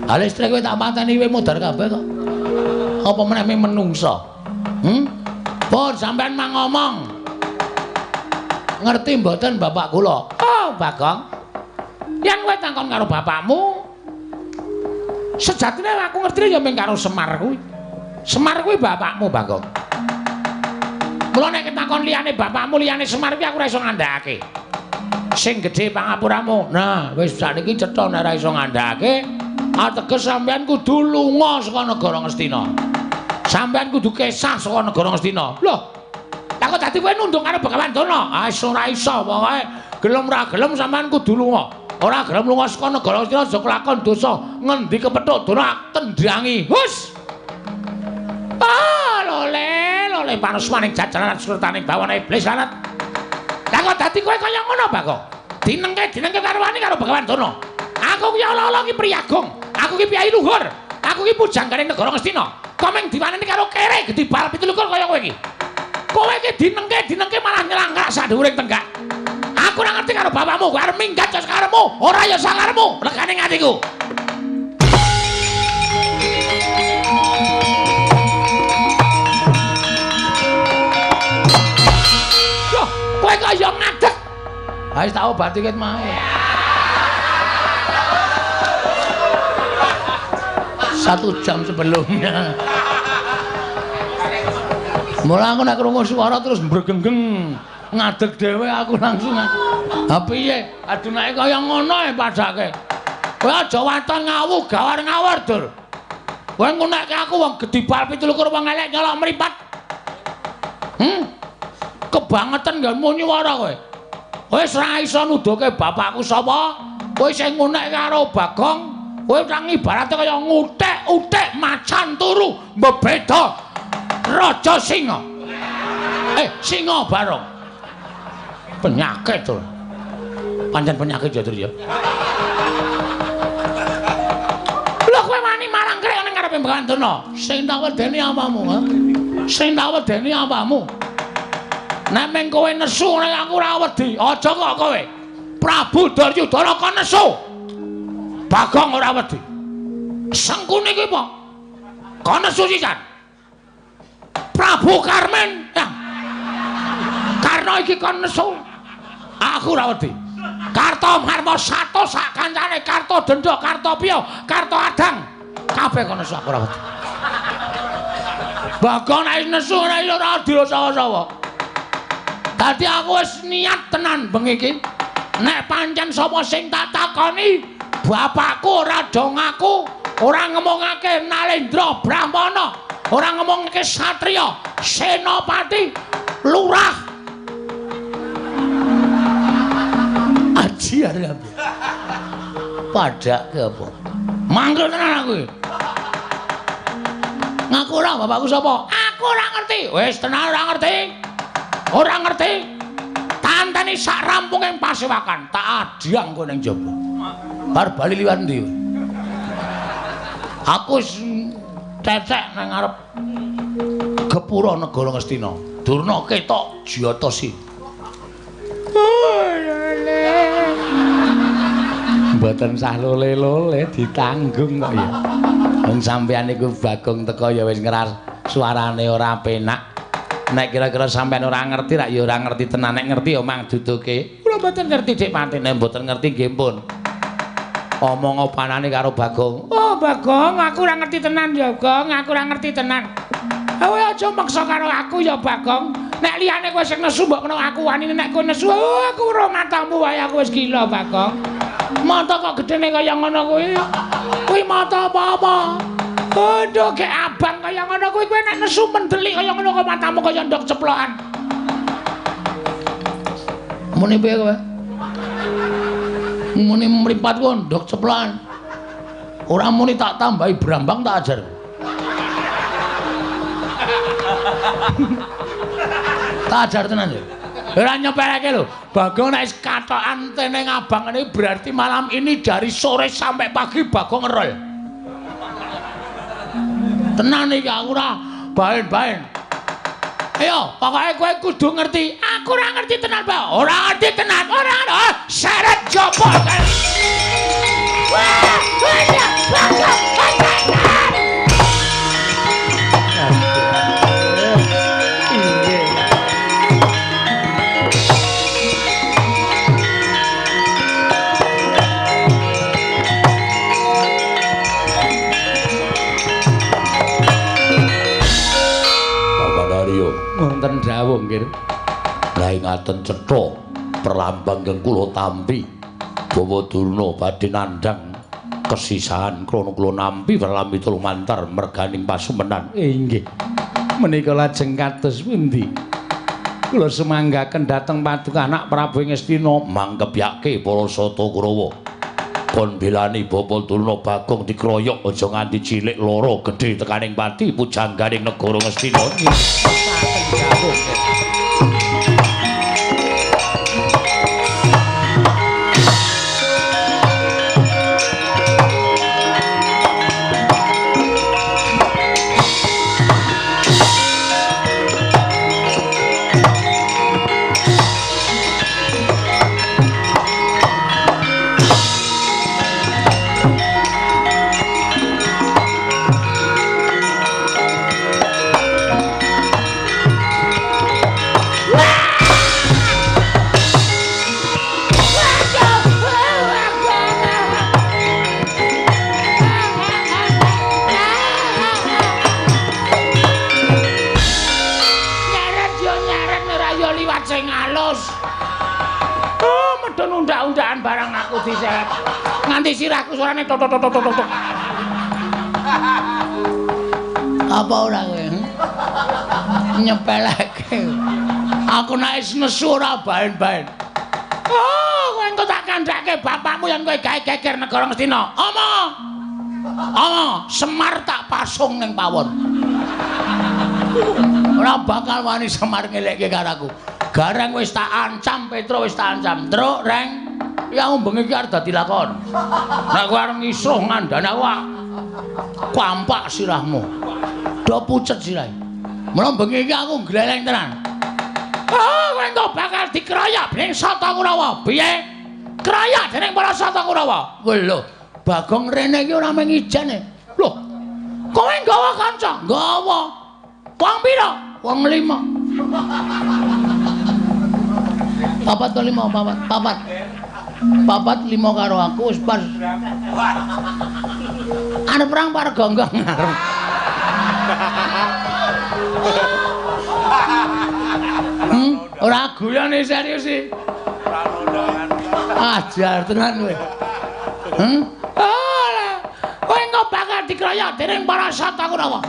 Ha listrik kowe tak pateni kowe modar kabeh kok. Apa meneh menungsa? Pun sampean mang ngomong. Ngerti mboten bapak kula? Oh, Bagong. Yen kowe takon karo bapakmu, sejatine aku ngerti ya mung karo Semar kuwi. Semar kuwi bapakmu, Bagong. Mula nek ketakon liyane bapakmu, liyane Semar kuwi aku ora iso ngandhakake. Sing gedhe pangapuramu. Nah, wis sakniki cetha nek ora iso ngandhakake, ateges sampean kudu lunga saka negara Ngastina. Sampean kudu kesah saka negara Ngastina. Loh, lah kok dadi kowe nunduk karo Begawan Durna? Ah, ora iso pokoke gelem ora gelem sampean kudu lunga. Ora gelem lunga saka negara Ngastina aja kelakon dosa. Ngendi kepethuk Durna tendangi. Hus. Ah, lole, lole panusmaning jajaran surtaning bawana iblis lanat. Lah kok dadi kowe kaya ngono, Bagong? Dinengke-dinengke karo wani karo Begawan Durna. Aku ki ala-ala ki priyagung. Aku ki piyai luhur. Aku ki pujanggane negara Ngastina. Kok mung diwaneni karo kere gedhe bal 27 kaya kowe iki. Kowe iki dinengke-dinengke malah nyelangkrak sak dhuwuring tenggak. Aku ora ngerti karo bapakmu, kowe arep minggat ya sakarepmu, ora ya sakarepmu, legane atiku. Loh, kowe kok ya ngadeg. Ha wis tak obati ket mau. 1 jam sebelumnya. Mula aku nek krungu suara terus mbregenggeng, ngadeg dhewe aku langsung. Ha piye? Aduh nek kaya ngono e padake. Kowe aja waton ngawu gawar ngawur, Dur. Kowe ngunekke aku wong gedhe bal 27 wong elek nyolok mripat. Kebangetan nggonmu nyuwara kowe. Wis ora iso nuduhke bapakku sapa. Kowe sing ngunekke karo Bagong, kowe nang ibarate kaya ngutik-utik macan turu mbebeda Raja Singa. Singa Barong. Penyakit to. Pancen penyakit ya, Dur ya. Lho kowe wani marang krek ning ngarepe Begawan Durna. Sing tak wedeni apamu, ha? Sing tak wedeni apamu? Nek meng kowe nesu nek aku ora wedi. Aja kok kowe. Prabu Duryudana kon nesu. Bagong ora wedi. Sengkuni kuwi apa? Kon nesu sisan. Prabu Karmen. Ya. Karna iki kon nesu. Aku ora wedi. Karto Marmo sato sak kancane, Karto Dendha, Karto Piyo, Karto Adang. Kabeh kon nesu aku ora wedi. Bagong nek nesu ora ora dirasawa-sawa. Dadi aku wis niat tenan bengi iki. Nek pancen sapa sing tak takoni, bapakku ora do ngaku, ora ngomongake Nalendra Brahmana, ora ngomongake satriya, senopati, lurah. Aji arep apa? Padake apa? Mangkel tenan aku iki. Ngaku ora bapakku sapa? Aku ora ngerti. Wis tenan ora ngerti. Ora ngerti. Tantani sak rampunge pasewakan, tak adhyang kowe ning jaba. Bar bali liwat ndi? Aku wis cecek nang ngarep gepura negara Ngastina. Durna ketok jiyata si. Mboten sah lole-lole ditanggung kok ya. Wong sampeyan niku Bagong teko ya wis ngeras suarane ora penak. Nek kira-kira sampean ora ngerti rak ya ora ngerti tenan, nek ngerti ya mang duduke. Kula mboten ngerti Dik Pati, nek mboten ngerti nggih pun. Omong opanane karo Bagong. Oh Bagong, aku ora ngerti tenan ya, Gong, aku ora ngerti tenan. Kowe aja maksa karo aku ya Bagong. Nek liyane kowe sing nesu mbok menawa aku wani, nek kowe nesu oh, aku ora matamu wae aku wis gila Bagong. Mata kok gedene kaya ngono kuwi. Kuwi mata apa-apa? Aduh, gek abang kaya ngono kuwi kowe nek nesu mendelik kaya ngono kok matamu kaya ndok ceplokan. Muni piye kowe? Muni mripat ku ndok ceplokan. Ora muni tak tambahi brambang tak ajar. Tak ajar tenan lho. Ora nyepeleke lho. Bagong nek wis katokan teneng abang ngene berarti malam ini dari sore sampai pagi Bagong ngerol. Tenan iki aku ora baen-baen. Ayo, pokoke kowe kudu ngerti. Aku ora ngerti tenan, Pak. Ora ngerti tenan. Ora ngerti. Seret jopo. Wah, wah, Bagong, Bagong. Wonten dawuh nggih. Lah ngaten cetha perlambang ingkang kula tampi Bawa Durna badhe nandhang kesisahan krana kula nampi pralambi lumantar merganing pasumenan. Inggih. Menika lajeng kados pundi? Kula sumanggaken dhateng paduka anak Prabu Ngastina mangkebyake para Sata Kurawa. Kon belani Bapak Durna Bagong dikroyok aja nganti cilik loro gedhe tekaning pati pujangganing negara Ngastina. Barang aku diseret nganti sirahku suarane tok tok tok tok tok. Apa ora kowe? Nyepeleke. Aku nek wis nesu ora baen-baen. Oh, kowe engko tak kandhake bapakmu yen kowe gawe geger negara Ngastina. Omo. Omo, Semar tak pasung ning pawon. Ora bakal wani Semar ngelekke karo aku. Gareng wis tak ancam, Petro wis tak ancam. Truk, Reng. Ya aku bengi iki arep dadi lakon. Nek kowe arep ngisruh ngandani aku kampak sirahmu. Do pucet sirahe. Mula bengi iki aku gleleng tenan. Oh, kowe engko bakal dikeroyok dening Sata Kurawa. Piye? Keroyok dening para Sata Kurawa. Lho, Bagong rene iki ora mung ijene. Lho. Kowe nggawa kanca? Nggawa. Wong pira? Wong 5. Papat to 5, papat, papat. Papat 5 karo aku wis pas. Arep perang par gonggong arep. Ora guyone serius iki. Ajar tenan kowe. Ora. Kowe engko bakal dikroyok dening para Sata Kurawa.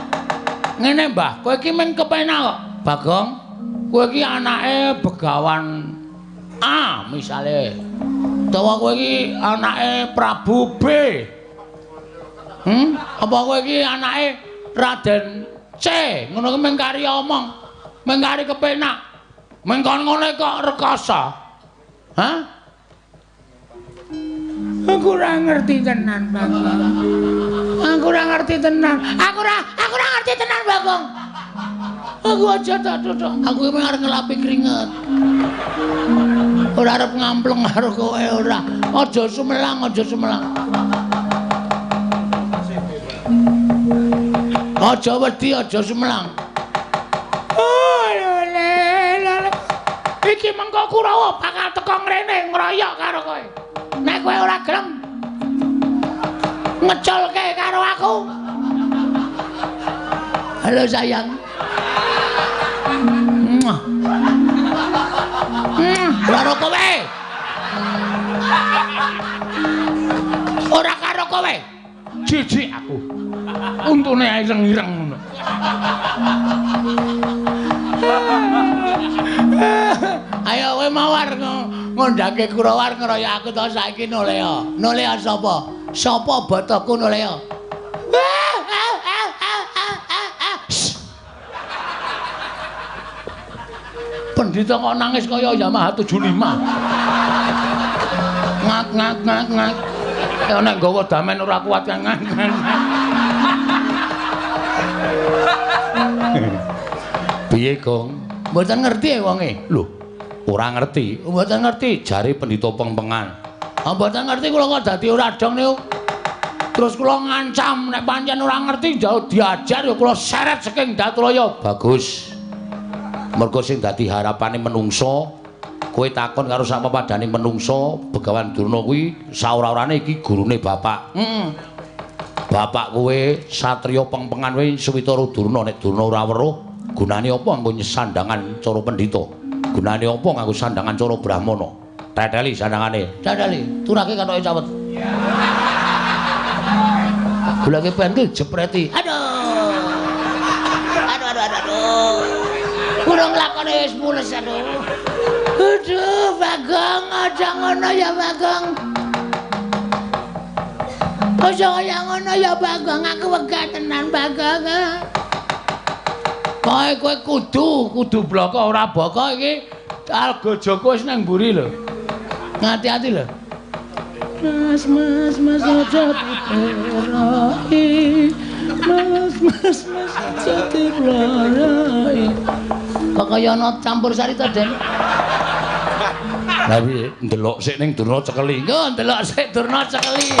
Ngene, Mbah, kowe iki men kepenak kok. Bagong, kowe iki anake Begawan A misale. Utawa kowe iki anake Prabu B. Apa kowe iki anake Raden C? Ngono ki mung kari omong, mung kari kepenak. Mung kon ngene kok rekoso. Hah? Aku ora ngerti tenan, Bagong. Aku ora ngerti tenan. Aku ora ngerti tenan, Bagong. Aku aja tak duduk. Aku iki arep ngelapi keringet. Ora arep ngampleng karo kowe ora. Aja sumelang, aja sumelang. Aja wedi, aja sumelang. Oh, Mengko Kurawa bakal teka ngrene ngroyok karo kowe. Nek kowe ora gelem ngeculke karo aku. Halo sayang. Karo kowe. Ora karo kowe. Jijik aku. Untune ireng-ireng ngono. Ayo kowe mawar ngondhake Kurawa ngroyok aku to saiki nolea. Nolea sapa? Sapa botoku nolea? Pendhita kok nangis kaya Yamaha 75. Ngak ngak ngak ngak. Ya nek nggawa damen ora kuat ngak ngak. Piye, Gong? Mboten ngerti wonge. Lho, ora ngerti. Mboten ngerti jare pendhita pengpengan. Ah mboten ngerti kula kok dadi ora dong niku. Terus kula ngancam nek pancen ora ngerti jauh diajar ya kula seret saking Datulaya. Bagus. Mergo sing dadi harapane menungso, kowe takon karo sak pepadane menungso, Begawan Durna kuwi saora-orane iki gurune bapak. Heeh. Bapak kowe satriya pengpengan kowe Switara Durna, nek Durna ora weruh, gunane apa nganggo sandangan cara pendhita? Gunane apa nganggo sandangan cara brahmana? Teteli sandangane. Teteli, turake katoke cawet. Goleke pentil jepreti. Aduh. Aduh aduh aduh. Kurang lakone wis mules aduh. Aduh, Bagong, aja ngono ya Bagong. Aja kaya ngono ya Bagong, aku wegah tenan Bagong. Kowe kowe kudu bloko ora boko iki Alga Joko wis nang mburi lho. Ngati-ati lho. Mas mas mas aja diperoki. Mas mas mas aja diperoki. Kok kaya ana campur sari to, Den? Lah piye? Ndelok sik ning Durna cekeli. Engko ndelok sik Durna cekeli.